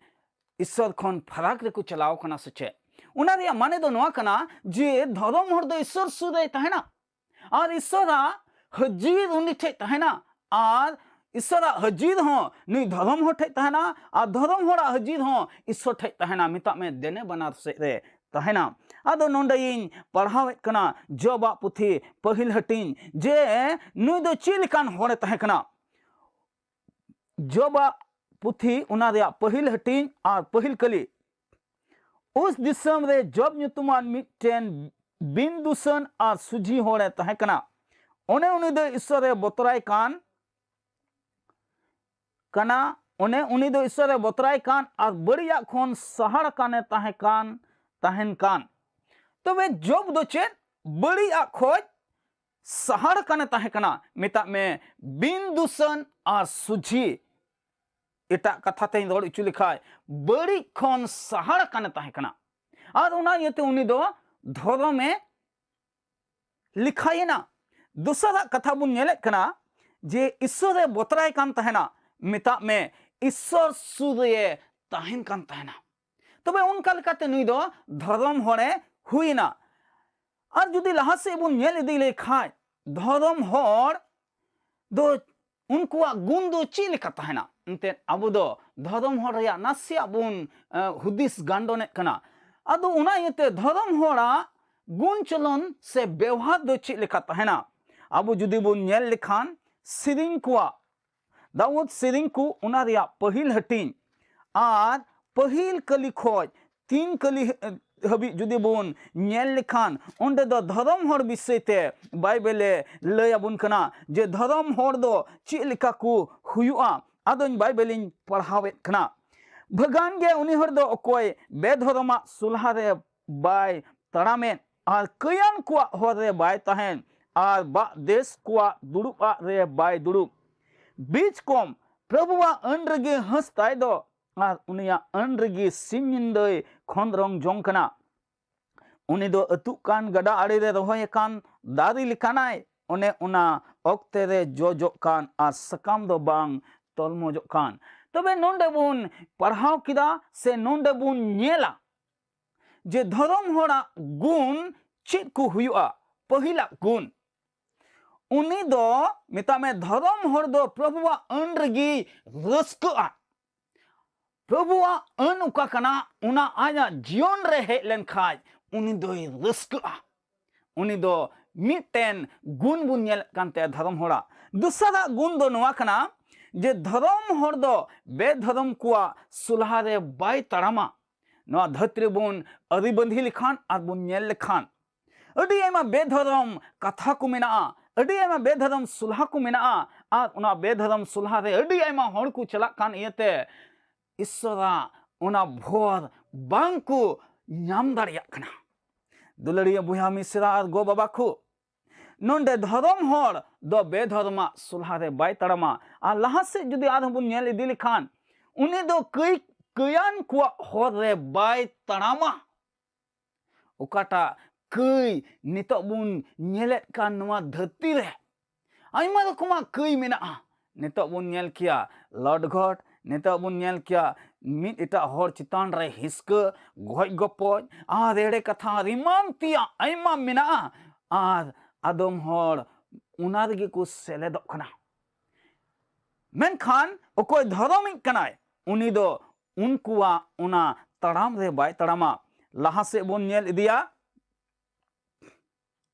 ᱤᱥᱥᱚᱨ ᱠᱷᱚᱱ ᱯᱷᱟᱨᱟᱠ ᱨᱮᱠᱚ ᱪᱟᱞᱟᱣ ᱠᱟᱱᱟ ᱥᱮ ᱪᱮᱫ? ᱚᱱᱟ ᱨᱮᱭᱟᱜ ᱢᱟᱱᱮ ᱫᱚ ᱱᱚᱣᱟ ᱠᱟᱱᱟ ᱡᱮ ᱫᱷᱚᱨᱚᱢ ᱦᱚᱲ ᱫᱚ ᱤᱥᱥᱚᱨ ᱥᱩᱨ ᱨᱮᱭ ᱛᱟᱦᱮᱱᱟ ᱟᱨ ᱤᱥᱥᱚᱨᱟᱜ ᱦᱟᱹᱡᱤᱨ ᱩᱱᱤ ᱴᱷᱮᱡ ᱛᱟᱦᱮᱱᱟ᱾ ᱟᱨ ᱤᱥᱥᱚᱨᱟᱜ ᱦᱟᱹᱡᱤᱨ ᱦᱚᱸ ᱱᱩᱭ ᱫᱷᱚᱨᱚᱢ ᱦᱚᱲ ᱴᱷᱮᱡ ᱛᱟᱦᱮᱱᱟ ᱟᱨ ᱫᱷᱚᱨᱚᱢ ᱦᱚᱲᱟᱜ ᱦᱟᱹᱡᱤᱨ ᱦᱚᱸ ᱤᱥᱥᱚᱨ ᱴᱷᱮᱡ ᱛᱟᱦᱮᱱᱟ᱾ ᱢᱮᱛᱟᱜ ᱢᱮ ᱫᱮᱱᱮ ᱵᱟᱱᱟᱨ ᱥᱮᱫ ᱨᱮ ᱛᱟᱦᱮᱱᱟ᱾ ᱟᱫᱚ ᱱᱚᱰᱮ ᱤᱧ ᱯᱟᱲᱦᱟᱣᱮᱫ ᱠᱟᱱᱟ ᱡᱚᱵᱟᱜ ᱯᱩᱛᱷᱤ ᱯᱟᱹᱦᱤᱞ ᱦᱟᱹᱴᱤᱧ, ᱡᱮ ᱱᱩᱭ ᱫᱚ ᱪᱮᱫ ᱞᱮᱠᱟᱱ ᱦᱚᱲᱮ ᱛᱟᱦᱮᱸ ᱠᱟᱱᱟ᱾ ᱡᱚᱵᱟᱜ ᱯᱩᱛᱷᱤ, ᱚᱱᱟ ᱨᱮᱭᱟᱜ ᱯᱟᱹᱦᱤᱞ ᱦᱟᱹᱴᱤᱧ ᱟᱨ ᱯᱟᱹᱦᱤᱞ ᱠᱟᱹᱞᱤ᱾ ᱩᱥ ᱫᱤᱥᱚᱢ ᱨᱮ ᱡᱚᱵ ᱧᱩᱛᱩᱢᱟᱱ ᱢᱤᱫᱴᱮᱱ ᱵᱤᱱ ᱫᱩᱥᱟᱹᱱ ᱟᱨ ᱥᱩᱡᱷᱤ ᱦᱚᱲᱮ ᱛᱟᱦᱮᱸ ᱠᱟᱱᱟ᱾ ᱚᱱᱮ ᱩᱱᱤ ᱫᱚ ᱤᱥᱥᱚᱨᱮ ᱵᱚᱛᱚᱨᱟᱭ ᱠᱟᱱ ᱠᱟᱱᱟ᱾ ᱚᱱᱮ ᱩᱱᱤ ᱫᱚ ᱤᱥᱥᱚᱨᱮ ᱵᱚᱛᱚᱨᱟᱭ ᱠᱟᱱ ᱟᱨ ᱵᱟᱹᱲᱤᱡᱟᱜ ᱠᱷᱚᱱ ᱥᱟᱦᱟᱲ ᱠᱟᱱᱮ ᱛᱟᱦᱮᱸ ᱠᱟᱱ ᱛᱟᱦᱮᱱ ᱠᱟᱱ᱾ ᱛᱚᱵᱮ ᱡᱚᱵ ᱫᱚ ᱪᱮᱫ ᱵᱟᱹᱲᱤᱡᱟᱜ ᱠᱷᱚᱡ ᱥᱟᱦᱟᱲ ᱠᱟᱱᱮ ᱛᱟᱦᱮᱸ ᱠᱟᱱᱟ? ᱢᱮᱛᱟᱜ ᱢᱮ ᱵᱤᱱ ᱫᱩᱥᱟᱹᱱ ᱟᱨ ᱥᱩᱡᱷᱤ᱾ ᱮᱴᱟᱜ ᱠᱟᱛᱷᱟ ᱛᱮᱧ ᱨᱚᱲ ᱦᱚᱪᱚ ᱞᱮᱠᱷᱟᱡ, ᱵᱟᱹᱲᱤᱡ ᱠᱷᱚᱱ ᱥᱟᱦᱟᱲ ᱠᱟᱱᱮ ᱛᱟᱦᱮᱸ ᱠᱟᱱᱟ᱾ ᱟᱨ ᱚᱱᱟ ᱤᱭᱟᱹᱛᱮ ᱩᱱᱤ ᱫᱚ ᱫᱷᱚᱨᱚᱢᱮ ᱞᱮᱠᱷᱟᱭᱮᱱᱟ᱾ ᱫᱚᱥᱟᱨᱟᱜ ᱠᱟᱛᱷᱟ ᱵᱚᱱ ᱧᱮᱞᱮᱫ ᱠᱟᱱᱟ ᱡᱮ ᱤᱥᱥᱚᱨᱮ ᱵᱚᱛᱚᱨᱟᱭ ᱠᱟᱱ ᱛᱟᱦᱮᱱᱟ᱾ ᱢᱮᱛᱟᱜ ᱢᱮ ᱤᱥᱥᱚᱨ ᱥᱩᱨ ᱨᱮ ᱛᱟᱦᱮᱱ ᱠᱟᱱ ᱛᱟᱦᱮᱱᱟ᱾ ᱛᱚᱵᱮ ᱚᱱᱠᱟ ᱞᱮᱠᱟᱛᱮ ᱱᱩᱭ ᱫᱚ ᱫᱷᱚᱨᱚᱢ ᱦᱚᱲᱮ ᱦᱩᱭᱮᱱᱟ᱾ ᱟᱨ ᱡᱩᱫᱤ ᱞᱟᱦᱟ ᱥᱮᱫ ᱵᱚᱱ ᱧᱮᱞ ᱤᱫᱤ ᱞᱮᱠᱷᱟᱡ, ᱫᱷᱚᱨᱚᱢ ᱦᱚᱲ ᱫᱚ ᱩᱱᱠᱩᱣᱟᱜ ᱜᱩᱱ ᱫᱚ ᱪᱮᱫ ᱞᱮᱠᱟ ᱛᱟᱦᱮᱱᱟ? ᱮᱱᱛᱮᱫ ᱟᱵᱚ ᱫᱚ ᱫᱷᱚᱨᱚᱢ ᱦᱚᱲ ᱨᱮᱭᱟᱜ ᱱᱟᱥᱮᱭᱟᱜ ᱵᱚᱱ ᱦᱩᱫᱤᱥ ᱜᱟᱱᱰᱚᱱᱮᱫ ᱠᱟᱱᱟ᱾ ᱟᱫᱚ ᱚᱱᱟ ᱤᱭᱟᱹᱛᱮ ᱫᱷᱚᱨᱚᱢ ᱦᱚᱲᱟᱜ ᱜᱩᱱ ᱪᱚᱞᱚᱱ ᱥᱮ ᱵᱮᱣᱦᱟᱨ ᱫᱚ ᱪᱮᱫ ᱞᱮᱠᱟ ᱛᱟᱦᱮᱱᱟ? ᱟᱵᱚ ᱡᱩᱫᱤ ᱵᱚᱱ ᱧᱮᱞ ᱞᱮᱠᱷᱟᱱ, ᱥᱮᱨᱮᱧ ᱠᱚᱣᱟᱜ ᱫᱟᱣᱩᱫ ᱥᱮᱨᱮᱧ ᱠᱚ, ᱚᱱᱟ ᱨᱮᱭᱟᱜ ᱯᱟᱹᱦᱤᱞ ᱦᱟᱹᱴᱤᱧ ᱟᱨ ᱯᱟᱹᱦᱤᱞ ᱠᱟᱹᱞᱤ ᱠᱷᱚᱡ ᱛᱤᱱ ᱠᱟᱹᱞᱤ ᱦᱟᱹᱵᱤᱡ ᱡᱩᱫᱤ ᱵᱚᱱ ᱧᱮᱞ ᱞᱮᱠᱷᱟᱱ, ᱚᱸᱰᱮ ᱫᱚ ᱫᱷᱚᱨᱚᱢ ᱦᱚᱲ ᱵᱤᱥᱚᱭ ᱛᱮ ᱵᱟᱭᱵᱮᱞᱮ ᱞᱟᱹᱭ ᱟᱵᱚᱱ ᱠᱟᱱᱟ ᱡᱮ ᱫᱷᱚᱨᱚᱢ ᱦᱚᱲ ᱫᱚ ᱪᱮᱫ ᱞᱮᱠᱟ ᱠᱚ ᱦᱩᱭᱩᱜᱼᱟ᱾ ᱟᱫᱚᱧ ᱵᱟᱭᱵᱮᱞᱤᱧ ᱯᱟᱲᱦᱟᱣᱮᱫ ᱠᱟᱱᱟ᱾ ᱵᱷᱟᱹᱜᱟᱱ ᱜᱮ ᱩᱱᱤ ᱦᱚᱲ ᱫᱚ ᱚᱠᱚᱭ ᱵᱮᱫᱷᱚᱨᱚᱢᱟᱜ ᱥᱩᱞᱦᱟ ᱨᱮ ᱵᱟᱭ ᱛᱟᱲᱟᱢᱮᱫ ᱟᱨ ᱠᱟᱹᱭᱟᱱ ᱠᱚᱣᱟᱜ ᱦᱚᱨ ᱨᱮ ᱵᱟᱭ ᱛᱟᱦᱮᱱ ᱟᱨ ᱵᱟᱜ ᱫᱮᱥ ᱠᱚᱣᱟᱜ ᱫᱩᱲᱩᱵ ᱟᱜ ᱨᱮ ᱵᱟᱭ ᱫᱩᱲᱩᱵ᱾ ᱵᱤᱪ ᱠᱚᱢ ᱯᱨᱚᱵᱷᱩᱣᱟᱜ ᱟᱹᱱ ᱨᱮᱜᱮ ᱦᱟᱹᱥ ᱛᱟᱭ ᱫᱚ ᱟᱨ ᱩᱱᱤᱭᱟᱜ ᱟᱹᱱ ᱨᱮᱜᱮ ᱥᱤᱧ ᱧᱤᱫᱟᱹᱭ ᱠᱷᱚᱸᱫᱽᱨᱚᱝ ᱡᱚᱝ ᱠᱟᱱᱟ᱾ ᱩᱱᱤ ᱫᱚ ᱟᱹᱛᱩᱜ ᱠᱟᱱ ᱜᱟᱰᱟ ᱟᱲᱮ ᱨᱮ ᱨᱚᱦᱚᱭ ᱟᱠᱟᱱ ᱫᱟᱨᱮ ᱞᱮᱠᱟᱱᱟᱭ, ᱚᱱᱮ ᱚᱱᱟ ᱚᱠᱛᱮ ᱨᱮ ᱡᱚ ᱡᱚᱜ ᱠᱟᱱ ᱟᱨ ᱥᱟᱠᱟᱢ ᱫᱚ ᱵᱟᱝ ᱛᱚᱞᱢᱚᱡᱚᱜ ᱠᱟᱱ᱾ ᱛᱚᱵᱮ ᱱᱚᱰᱮ ᱵᱚᱱ ᱯᱟᱲᱦᱟᱣ ᱠᱮᱫᱟ ᱥᱮ ᱱᱚᱰᱮ ᱵᱚᱱ ᱧᱮᱞᱟ ᱡᱮ ᱫᱷᱚᱨᱚᱢ ᱦᱚᱲᱟᱜ ᱜᱩᱱ ᱪᱮᱫ ᱠᱚ ᱦᱩᱭᱩᱜᱼᱟ᱾ ᱯᱟᱹᱦᱤᱞᱟᱜ ᱜᱩᱱ, ᱩᱱᱤ ᱫᱚ ᱢᱮᱛᱟᱜ ᱢᱮ ᱫᱷᱚᱨᱚᱢ ᱦᱚᱲ ᱫᱚ ᱯᱨᱚᱵᱷᱩᱣᱟᱜ ᱟᱹᱱ ᱨᱮᱜᱮ ᱨᱟᱹᱥᱠᱟᱹᱜᱼᱟ᱾ ᱯᱨᱚᱵᱷᱩᱣᱟᱜ ᱟᱹᱱ ᱚᱠᱟ ᱠᱟᱱᱟ ᱚᱱᱟ ᱟᱡᱟᱜ ᱡᱤᱭᱚᱱ ᱨᱮ ᱦᱮᱡ ᱞᱮᱱᱠᱷᱟᱡ ᱩᱱᱤ ᱫᱚᱭ ᱨᱟᱹᱥᱠᱟᱹᱜᱼᱟ᱾ ᱩᱱᱤ ᱫᱚ ᱢᱤᱫᱴᱮᱱ ᱜᱩᱱ ᱵᱚᱱ ᱧᱮᱞᱮᱫ ᱠᱟᱱ ᱛᱟᱭᱟ ᱫᱷᱚᱨᱚᱢ ᱦᱚᱲᱟᱜ᱾ ᱫᱚᱥᱟᱨᱟᱜ ᱜᱩᱱ ᱫᱚ ᱱᱚᱣᱟ ᱠᱟᱱᱟ ᱡᱮ ᱫᱷᱚᱨᱚᱢ ᱦᱚᱲ ᱫᱚ ᱵᱮᱫᱷᱚᱨᱚᱢ ᱠᱚᱣᱟᱜ ᱥᱚᱞᱦᱟ ᱨᱮ ᱵᱟᱭ ᱛᱟᱲᱟᱢᱟ᱾ ᱱᱚᱣᱟ ᱫᱷᱟᱹᱨᱛᱤ ᱨᱮᱵᱚᱱ ᱟᱹᱨᱤᱵᱟᱸᱫᱷᱤ ᱞᱮᱠᱷᱟᱱ ᱟᱨ ᱵᱚᱱ ᱧᱮᱞ ᱞᱮᱠᱷᱟᱱ ᱟᱹᱰᱤ ᱟᱭᱢᱟ ᱵᱮᱫᱷᱚᱨᱚᱢ ᱠᱟᱛᱷᱟ ᱠᱚ ᱢᱮᱱᱟᱜᱼᱟ, ᱟᱹᱰᱤ ᱟᱭᱢᱟ ᱵᱮᱫᱷᱚᱨᱚᱢ ᱥᱚᱞᱦᱟ ᱠᱚ ᱢᱮᱱᱟᱜᱼᱟ᱾ ᱟᱨ ᱚᱱᱟ ᱵᱮᱫᱷᱚᱨᱚᱢ ᱥᱚᱞᱦᱟ ᱨᱮ ᱟᱹᱰᱤ ᱟᱭᱢᱟ ᱦᱚᱲ ᱠᱚ ᱪᱟᱞᱟᱜ ᱠᱟᱱ ᱤᱭᱟᱹᱛᱮ ᱤᱥᱥᱚᱨᱟᱜ ᱚᱱᱟ ᱵᱷᱚᱨ ᱵᱟᱝ ᱠᱚ ᱧᱟᱢ ᱫᱟᱲᱮᱭᱟᱜ ᱠᱟᱱᱟ᱾ ᱫᱩᱞᱟᱹᱲᱤᱭᱟᱹ ᱵᱚᱭᱦᱟ ᱢᱤᱥᱨᱟ ᱟᱨ ᱜᱚ ᱵᱟᱵᱟ ᱠᱚ, ᱱᱚᱰᱮ ᱫᱷᱚᱨᱚᱢ ᱦᱚᱲ ᱫᱚ ᱵᱮᱫᱷᱚᱨᱚᱢᱟᱜ ᱥᱚᱞᱦᱟ ᱨᱮ ᱵᱟᱭ ᱛᱟᱲᱟᱢᱟ᱾ ᱟᱨ ᱞᱟᱦᱟ ᱥᱮᱫ ᱡᱩᱫᱤ ᱟᱨᱦᱚᱸ ᱵᱚᱱ ᱧᱮᱞ ᱤᱫᱤ ᱞᱮᱠᱷᱟᱱ, ᱩᱱᱤ ᱫᱚ ᱠᱟᱹᱭ ᱠᱟᱹᱭᱟᱱ ᱠᱚᱣᱟᱜ ᱦᱚᱨ ᱨᱮ ᱵᱟᱭ ᱛᱟᱲᱟᱢᱟ᱾ ᱚᱠᱟᱴᱟᱜ ᱠᱟᱹᱭ ᱱᱤᱛᱚᱜ ᱵᱚᱱ ᱧᱮᱞᱮᱫ ᱠᱟᱱ ᱱᱚᱣᱟ ᱫᱷᱟᱹᱨᱛᱤ ᱨᱮ ᱟᱭᱢᱟ ᱨᱚᱠᱚᱢᱟᱜ ᱠᱟᱹᱭ ᱢᱮᱱᱟᱜᱼᱟ᱾ ᱱᱤᱛᱚᱜ ᱵᱚᱱ ᱧᱮᱞ ᱠᱮᱭᱟ ᱞᱚᱰᱜᱷᱚᱴ, ᱱᱤᱛᱚᱜ ᱵᱚᱱ ᱧᱮᱞ ᱠᱮᱭᱟ ᱢᱤᱫ ᱮᱴᱟᱜ ᱦᱚᱲ ᱪᱮᱛᱟᱱ ᱨᱮ ᱦᱤᱥᱠᱟᱹ, ᱜᱚᱡ ᱜᱚᱯᱚᱡ ᱟᱨ ᱮᱲᱮ ᱠᱟᱛᱷᱟ ᱟᱨ ᱮᱢᱟᱱ ᱛᱮᱭᱟᱜ ᱟᱭᱢᱟ ᱢᱮᱱᱟᱜᱼᱟ᱾ ᱟᱨ ᱟᱫᱚᱢ ᱦᱚᱲ ᱚᱱᱟ ᱨᱮᱜᱮ ᱠᱚ ᱥᱮᱞᱮᱫᱚᱜ ᱠᱟᱱᱟ᱾ ᱢᱮᱱᱠᱷᱟᱱ ᱚᱠᱚᱭ ᱫᱷᱚᱨᱚᱢᱤᱡ ᱠᱟᱱᱟᱭ ᱩᱱᱤ ᱫᱚ ᱩᱱᱠᱩᱣᱟᱜ ᱚᱱᱟ ᱛᱟᱲᱟᱢ ᱨᱮ ᱵᱟᱭ ᱛᱟᱲᱟᱢᱟ᱾ ᱞᱟᱦᱟ ᱥᱮᱫ ᱵᱚᱱ ᱧᱮᱞ ᱤᱫᱤᱭᱟ᱾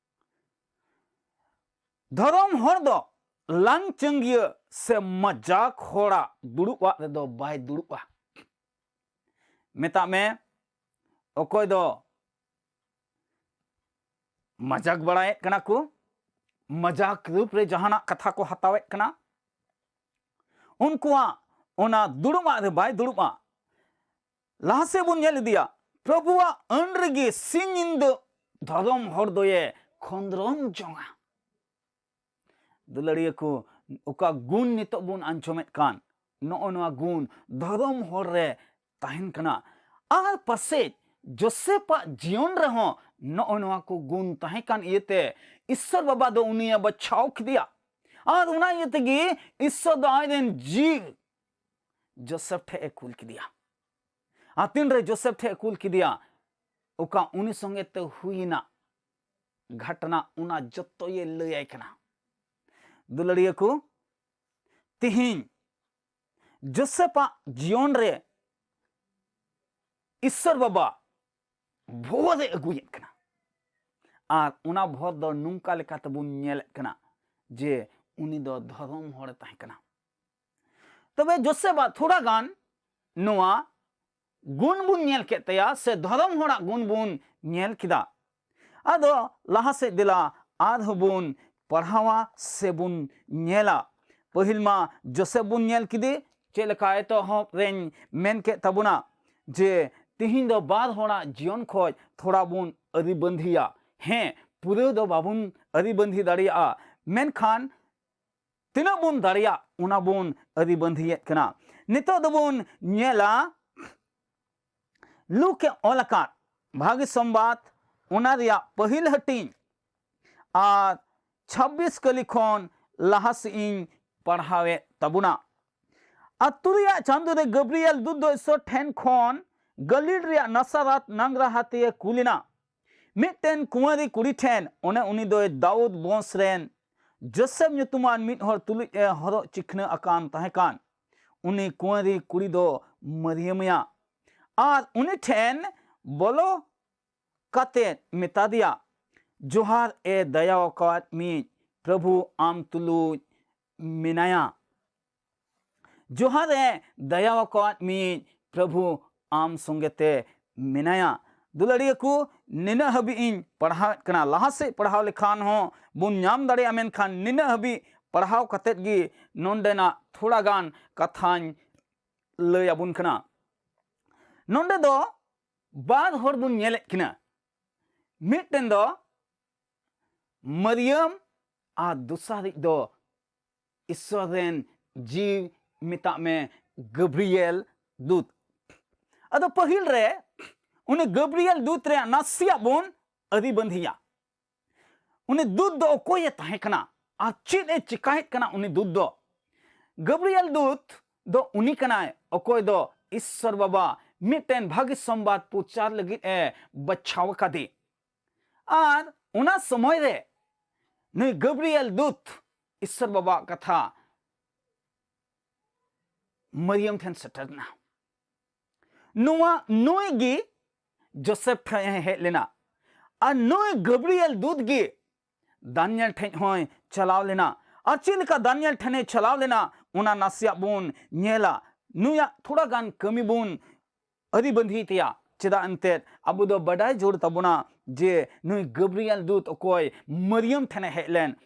ᱫᱷᱚᱨᱚᱢ ᱦᱚᱲ ᱫᱚ ᱞᱟᱝ ᱪᱟᱹᱝᱜᱤᱭᱟᱹ ᱥᱮ ᱢᱟᱡᱟᱠ ᱦᱚᱲᱟᱜ ᱫᱩᱲᱩᱵ ᱟᱜ ᱨᱮᱫᱚ ᱵᱟᱭ ᱫᱩᱲᱩᱵᱼᱟ᱾ ᱢᱮᱛᱟᱜ ᱢᱮ ᱚᱠᱚᱭ ᱫᱚ ᱢᱟᱡᱟᱠ ᱵᱟᱲᱟᱭᱮᱫ ᱠᱟᱱᱟ ᱠᱚ, ᱢᱟᱡᱟᱠ ᱨᱩᱯ ᱨᱮ ᱡᱟᱦᱟᱱᱟᱜ ᱠᱟᱛᱷᱟ ᱠᱚ ᱦᱟᱛᱟᱣᱮᱫ ᱠᱟᱱᱟ, ᱩᱱᱠᱩᱣᱟᱜ ᱚᱱᱟ ᱫᱩᱲᱩᱵᱟᱜ ᱨᱮ ᱵᱟᱭ ᱫᱩᱲᱩᱵᱼᱟ᱾ ᱞᱟᱦᱟ ᱥᱮᱫ ᱵᱚᱱ ᱧᱮᱞ ᱤᱫᱤᱭᱟ, ᱯᱨᱚᱵᱷᱩᱣᱟᱜ ᱟᱹᱱ ᱨᱮᱜᱮ ᱥᱤᱧ ᱧᱤᱫᱟᱹ ᱫᱷᱚᱨᱚᱢ ᱦᱚᱲ ᱫᱚᱭᱮ ᱠᱷᱚᱸᱫᱽᱨᱚᱱ ᱡᱚᱝᱟ᱾ ᱫᱩᱞᱟᱹᱲᱤᱭᱟᱹ ᱠᱚ, ᱚᱠᱟ ᱜᱩᱱ ᱱᱤᱛᱚᱜ ᱵᱚᱱ ᱟᱸᱡᱚᱢᱮᱫ ᱠᱟᱱ, ᱱᱚᱜᱼᱚ ᱱᱚᱣᱟ ᱜᱩᱱ ᱫᱷᱚᱨᱚᱢ ᱦᱚᱲ ᱨᱮ ᱛᱟᱦᱮᱱ ᱠᱟᱱᱟ᱾ ᱟᱨ ᱯᱟᱥᱮᱡ ᱡᱳᱥᱮᱯᱟᱜ ᱡᱤᱭᱚᱱ ᱨᱮᱦᱚᱸ ᱱᱚᱜᱼᱚ ᱱᱚᱣᱟ ᱠᱚ ᱜᱩᱱ ᱛᱟᱦᱮᱸ ᱠᱟᱱ ᱤᱭᱟᱹᱛᱮ ᱤᱥᱥᱚᱨ ᱵᱟᱵᱟ ᱫᱚ ᱩᱱᱤᱭᱮ ᱵᱟᱪᱷᱟᱣ ᱠᱮᱫᱮᱭᱟ᱾ ᱟᱨ ᱚᱱᱟ ᱤᱭᱟᱹ ᱛᱮᱜᱮ ᱤᱥᱥᱚᱨ ᱫᱚ ᱟᱡᱨᱮᱱ ᱡᱤᱣᱤ ᱡᱳᱥᱮᱯ ᱴᱷᱮᱡ ᱮ ᱠᱩᱞ ᱠᱮᱫᱮᱭᱟ᱾ ᱟᱨ ᱛᱤᱱᱨᱮ ᱡᱳᱥᱮᱯ ᱴᱷᱮᱡ ᱮ ᱠᱩᱞ ᱠᱮᱫᱮᱭᱟ, ᱚᱠᱟ ᱩᱱᱤ ᱥᱚᱸᱜᱮ ᱛᱮ ᱦᱩᱭᱮᱱᱟ ᱜᱷᱟᱴᱱᱟ, ᱚᱱᱟ ᱡᱚᱛᱚᱭᱮ ᱞᱟᱹᱭᱟᱭ ᱠᱟᱱᱟ᱾ ᱫᱩᱞᱟᱹᱲᱤᱭᱟᱹ ᱠᱚ, ᱛᱤᱦᱤᱧ ᱡᱳᱥᱮᱯᱟᱜ ᱡᱤᱭᱚᱱ ᱨᱮ ᱤᱥᱥᱚᱨ ᱵᱟᱵᱟ ᱵᱷᱚᱨ ᱮ ᱟᱹᱜᱩᱭᱮᱫ ᱠᱟᱱᱟ᱾ ᱟᱨ ᱚᱱᱟ ᱵᱷᱚᱨ ᱫᱚ ᱱᱚᱝᱠᱟ ᱞᱮᱠᱟ ᱛᱮᱵᱚᱱ ᱧᱮᱞᱮᱫ ᱠᱟᱱᱟ ᱡᱮ ᱩᱱᱤ ᱫᱚ ᱫᱷᱚᱨᱚᱢ ᱦᱚᱲᱮ ᱛᱟᱦᱮᱸ ᱠᱟᱱᱟ᱾ ᱛᱚᱵᱮ ᱡᱳᱥᱮᱯᱟᱜ ᱛᱷᱚᱲᱟ ᱜᱟᱱ ᱱᱚᱣᱟ ᱜᱩᱱ ᱵᱚᱱ ᱧᱮᱞ ᱠᱮᱫ ᱛᱟᱭᱟ, ᱥᱮ ᱫᱷᱚᱨᱚᱢ ᱦᱚᱲᱟᱜ ᱜᱩᱱ ᱵᱚᱱ ᱧᱮᱞ ᱠᱮᱫᱟ᱾ ᱟᱫᱚ ᱞᱟᱦᱟ ᱥᱮᱫ ᱫᱮᱞᱟ ᱟᱨᱦᱚᱸ ᱵᱚᱱ ᱯᱟᱲᱦᱟᱣᱟ ᱥᱮ ᱵᱚᱱ ᱧᱮᱞᱟ᱾ ᱯᱟᱹᱦᱤᱞ ᱢᱟ ᱡᱳᱥᱮᱯ ᱵᱚᱱ ᱧᱮᱞ ᱠᱮᱫᱮ, ᱪᱮᱫ ᱞᱮᱠᱟ ᱮᱛᱚᱦᱚᱵ ᱨᱮᱧ ᱢᱮᱱ ᱠᱮᱫ ᱛᱟᱵᱚᱱᱟ ᱡᱮ ᱛᱤᱦᱤᱧ ᱫᱚ ᱵᱟᱨ ᱦᱚᱲᱟᱜ ᱡᱤᱭᱚᱱ ᱠᱷᱚᱡ ᱛᱷᱚᱲᱟ ᱵᱚᱱ ᱟᱹᱨᱤᱵᱟᱹᱱᱫᱷᱤᱭᱟ᱾ ᱦᱮᱸ, ᱯᱩᱨᱟᱹ ᱫᱚ ᱵᱟᱵᱚᱱ ᱟᱹᱨᱤᱵᱟᱹᱱᱫᱷᱤ ᱫᱟᱲᱮᱭᱟᱜᱼᱟ, ᱢᱮᱱᱠᱷᱟᱱ ᱛᱤᱱᱟᱹᱜ ᱵᱚᱱ ᱫᱟᱲᱮᱭᱟᱜ ᱚᱱᱟ ᱵᱚᱱ ᱟᱹᱨᱤᱵᱟᱹᱱᱫᱷᱤᱭᱮᱫ ᱠᱟᱱᱟ᱾ ᱱᱤᱛᱚᱜ ᱫᱚᱵᱚᱱ ᱧᱮᱞᱟ ᱞᱩᱠ ᱮ ᱚᱞ ᱟᱠᱟᱫ ᱵᱷᱟᱹᱜᱤ ᱥᱚᱢᱵᱟᱫ, ᱚᱱᱟ ᱨᱮᱭᱟᱜ ᱯᱟᱹᱦᱤᱞ ᱦᱟᱹᱴᱤᱧ ᱟᱨ ᱪᱷᱟᱵᱵᱤᱥ ᱠᱟᱹᱞᱤ ᱠᱷᱚᱱ ᱞᱟᱦᱟ ᱥᱮᱫ ᱤᱧ ᱯᱟᱲᱦᱟᱣᱮᱫ ᱛᱟᱵᱚᱱᱟ᱾ ᱟᱨ ᱛᱩᱨᱩᱭᱟᱜ ᱪᱟᱸᱫᱳ ᱨᱮ ᱜᱟᱵᱨᱤᱭᱮᱞ ᱫᱩᱛ ᱫᱚ ᱤᱥᱥᱚᱨ ᱴᱷᱮᱱ ᱠᱷᱚᱱ ᱜᱟᱹᱞᱤᱞ ᱨᱮᱭᱟᱜ ᱱᱟᱥᱟᱨᱟᱛ ᱱᱟᱝᱜᱽᱨᱟᱦᱟ ᱛᱮᱭᱮ ᱠᱩᱞ ᱮᱱᱟ, ᱢᱤᱫᱴᱮᱱ ᱠᱩᱸᱣᱟᱨᱤ ᱠᱩᱲᱤ ᱴᱷᱮᱱ᱾ ᱚᱱᱮ ᱩᱱᱤ ᱫᱚᱭ ᱫᱟᱣᱩᱫ ᱵᱚᱝᱥ ᱨᱮᱱ ᱡᱳᱥᱮᱯ ᱧᱩᱛᱩᱢᱟᱱ ᱢᱤᱫ ᱦᱚᱲ ᱛᱩᱞᱩᱡ ᱮ ᱦᱚᱨᱚᱜ ᱪᱤᱠᱷᱱᱟᱹ ᱟᱠᱟᱱ ᱛᱟᱦᱮᱸ ᱠᱟᱱ᱾ ᱩᱱᱤ ᱠᱩᱸᱣᱟᱨᱤ ᱠᱩᱲᱤ ᱫᱚ ᱢᱟᱹᱨᱭᱟᱹᱢᱮᱭᱟ ᱟᱨ ᱩᱱᱤ ᱴᱷᱮᱱ ᱵᱚᱞᱚ ᱠᱟᱛᱮ ᱢᱮᱛᱟᱫᱮᱭᱟ, "ᱡᱚᱦᱟᱨ ᱮ ᱫᱟᱭᱟ ᱟᱠᱟᱫ ᱢᱤᱭᱟᱹᱧ, ᱯᱨᱚᱵᱷᱩ ᱟᱢ ᱛᱩᱞᱩᱡ ᱢᱮᱱᱟᱭᱟ᱾ ᱡᱚᱦᱟᱨ ᱮ ᱫᱟᱭᱟ ᱟᱠᱟᱫ ᱢᱤᱭᱟᱹᱧ, ᱯᱨᱚᱵᱷᱩ ᱟᱢ ᱥᱚᱸᱜᱮ ᱛᱮ ᱢᱮᱱᱟᱭᱟ᱾" ᱫᱩᱞᱟᱹᱲᱤᱭᱟᱹ ᱠᱚ, ᱱᱤᱱᱟᱹᱜ ᱦᱟᱹᱵᱤᱡ ᱤᱧ ᱯᱟᱲᱦᱟᱣᱮᱫ ᱠᱟᱱᱟ᱾ ᱞᱟᱦᱟ ᱥᱮᱫ ᱯᱟᱲᱦᱟᱣ ᱞᱮᱠᱷᱟᱱ ᱦᱚᱸ ᱵᱚᱱ ᱧᱟᱢ ᱫᱟᱲᱮᱭᱟᱜᱼᱟ, ᱢᱮᱱᱠᱷᱟᱱ ᱱᱤᱱᱟᱹᱜ ᱦᱟᱹᱵᱤᱡ ᱯᱟᱲᱦᱟᱣ ᱠᱟᱛᱮᱫ ᱜᱮ ᱱᱚᱰᱮᱱᱟᱜ ᱛᱷᱚᱲᱟ ᱜᱟᱱ ᱠᱟᱛᱷᱟᱧ ᱞᱟᱹᱭ ᱟᱵᱚᱱ ᱠᱟᱱᱟ᱾ ᱱᱚᱰᱮ ᱫᱚ ᱵᱟᱨ ᱦᱚᱲ ᱵᱚᱱ ᱧᱮᱞᱮᱫ ᱠᱤᱱᱟ, ᱢᱤᱫᱴᱮᱱ ᱫᱚ ᱢᱟᱨᱤᱭᱟᱢ ᱟᱨ ᱫᱚᱥᱟᱨᱤᱡ ᱫᱚ ᱤᱥᱥᱚᱨ ᱨᱮᱱ ᱡᱤᱣᱤ, ᱢᱮᱛᱟᱜ ᱢᱮ ᱜᱟᱵᱨᱤᱭᱮᱞ ᱫᱩᱛ᱾ ᱟᱫᱚ ᱯᱟᱹᱦᱤᱞ ᱨᱮ ᱩᱱᱤ ᱜᱟᱵᱨᱤᱭᱮᱞ ᱫᱩᱛ ᱨᱮᱭᱟᱜ ᱱᱟᱥᱮᱭᱟᱜ ᱵᱚᱱ ᱟᱹᱨᱤ ᱵᱟᱸᱫᱷᱤᱭᱟ᱾ ᱩᱱᱤ ᱫᱩᱛ ᱫᱚ ᱚᱠᱚᱭᱮ ᱛᱟᱦᱮᱸ ᱠᱟᱱᱟ ᱟᱨ ᱪᱮᱫ ᱮ ᱪᱮᱠᱟᱭᱮᱫ ᱠᱟᱱᱟ ᱩᱱᱤ ᱫᱩᱛ ᱫᱚ? ᱜᱟᱵᱨᱤᱭᱮᱞ ᱫᱩᱛ ᱫᱚ ᱩᱱᱤ ᱠᱟᱱᱟᱭ ᱚᱠᱚᱭ ᱫᱚ ᱤᱥᱥᱚᱨ ᱵᱟᱵᱟ ᱢᱤᱫᱴᱮᱱ ᱵᱷᱟᱹᱜᱤ ᱥᱚᱢᱵᱟᱫ ᱯᱨᱚᱪᱟᱨ ᱞᱟᱹᱜᱤᱫ ᱮ ᱵᱟᱪᱷᱟᱣ ᱟᱠᱟᱫᱮ᱾ ᱟᱨ ᱚᱱᱟ ᱥᱚᱢᱚᱭ ᱨᱮ ᱱᱩᱭ ᱜᱟᱵᱨᱤᱭᱮᱞ ᱫᱩᱛ ᱤᱥᱥᱚᱨ ᱵᱟᱵᱟᱣᱟᱜ ᱠᱟᱛᱷᱟ ᱢᱟᱨᱤᱭᱟᱢ ᱴᱷᱮᱱ ᱥᱮᱴᱮᱨ ᱮᱱᱟ᱾ ᱱᱚᱣᱟ ᱱᱩᱭ ᱜᱮ ᱡᱳᱥᱮᱯ ᱴᱷᱮᱱ ᱮ ᱦᱮᱡ ᱞᱮᱱᱟ᱾ ᱟᱨ ᱱᱩᱭ ᱜᱟᱵᱨᱤᱭᱮᱞ ᱫᱩᱛ ᱜᱮ ᱫᱟᱱᱤᱭᱮᱞ ᱴᱷᱮᱱ ᱦᱚᱸᱭ ᱪᱟᱞᱟᱣ ᱞᱮᱱᱟ᱾ ᱟᱨ ᱪᱮᱫ ᱞᱮᱠᱟ ᱫᱟᱱᱤᱭᱮᱞ ᱴᱷᱮᱱᱮ ᱪᱟᱞᱟᱣ ᱞᱮᱱᱟ, ᱚᱱᱟ ᱱᱟᱥᱮᱭᱟᱜ ᱵᱚᱱ ᱧᱮᱞᱟ᱾ ᱱᱩᱭᱟᱜ ᱛᱷᱚᱲᱟ ᱜᱟᱱ ᱠᱟᱹᱢᱤ ᱵᱚᱱ ᱟᱹᱨᱤ ᱵᱟᱸᱫᱷᱤ ᱛᱮᱭᱟ᱾ ᱪᱮᱫᱟᱜ ᱮᱱᱛᱮᱫ ᱟᱵᱚ ᱫᱚ ᱵᱟᱰᱟᱭ ᱡᱟᱹᱨᱩᱲ ᱛᱟᱵᱚᱱᱟ ᱡᱮ ᱱᱩᱭ ᱜᱟᱵᱨᱤᱭᱮᱞ ᱫᱩᱛ ᱚᱠᱚᱭ ᱢᱟᱨᱤᱭᱟᱢ ᱴᱷᱮᱱᱮ ᱦᱮᱡ ᱞᱮᱱ,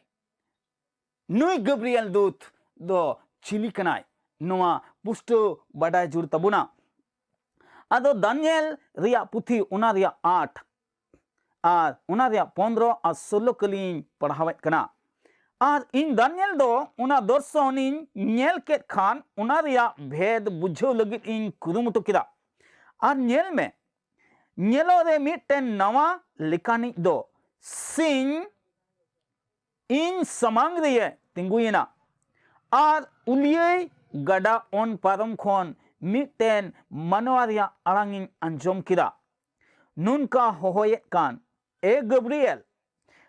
ᱱᱩᱭ ᱜᱟᱵᱨᱤᱭᱮᱞ ᱫᱩᱛ ᱫᱚ ᱪᱤᱞᱤ ᱠᱟᱱᱟᱭ, ᱱᱚᱣᱟ ᱯᱩᱥᱴᱟᱹᱣ ᱵᱟᱰᱟᱭ ᱡᱟᱹᱨᱩᱲ ᱛᱟᱵᱚᱱᱟ᱾ ᱟᱫᱚ ᱫᱟᱱᱤᱭᱮᱞ ᱨᱮᱭᱟᱜ ᱯᱩᱛᱷᱤ, ᱚᱱᱟ ᱨᱮᱭᱟᱜ ᱟᱴ ᱟᱨ ᱚᱱᱟ ᱨᱮᱭᱟᱜ ᱯᱚᱱᱫᱽᱨᱚ ᱟᱨ ᱥᱳᱞᱞᱳ ᱠᱟᱹᱞᱤᱧ ᱯᱟᱲᱦᱟᱣᱮᱫ ᱠᱟᱱᱟ᱾ ᱟᱨ ᱤᱧ ᱫᱟᱱᱤᱭᱮᱞ ᱫᱚ ᱚᱱᱟ ᱫᱚᱨᱥᱚᱱᱤᱧ ᱧᱮᱞ ᱠᱮᱫ ᱠᱷᱟᱱ, ᱚᱱᱟ ᱨᱮᱭᱟᱜ ᱵᱷᱮᱫ ᱵᱩᱡᱷᱟᱹᱣ ᱞᱟᱹᱜᱤᱫ ᱤᱧ ᱠᱩᱨᱩᱢᱩᱴᱩ ᱠᱮᱫᱟ᱾ ᱟᱨ ᱧᱮᱞ ᱢᱮ, ᱧᱮᱞᱚᱜ ᱨᱮ ᱢᱤᱫᱴᱮᱱ ᱱᱟᱣᱟ ᱞᱮᱠᱟᱱᱤᱡ ᱫᱚ ᱥᱤᱧ ᱤᱧ ᱥᱟᱢᱟᱝ ᱨᱮᱭᱮ ᱛᱤᱸᱜᱩᱭᱮᱱᱟ᱾ ᱟᱨ ᱩᱞᱤᱭᱟᱹᱭ ᱜᱟᱰᱟ ᱚᱱ ᱯᱟᱨᱚᱢ ᱠᱷᱚᱱ ᱢᱤᱫᱴᱮᱱ ᱢᱟᱱᱣᱟ ᱨᱮᱭᱟᱜ ᱟᱲᱟᱝ ᱤᱧ ᱟᱸᱡᱚᱢ ᱠᱮᱫᱟ, ᱱᱚᱝᱠᱟ ᱦᱚᱦᱚᱭᱮᱫ ᱠᱟᱱ, "ᱮ ᱜᱟᱵᱨᱤᱭᱮᱞ,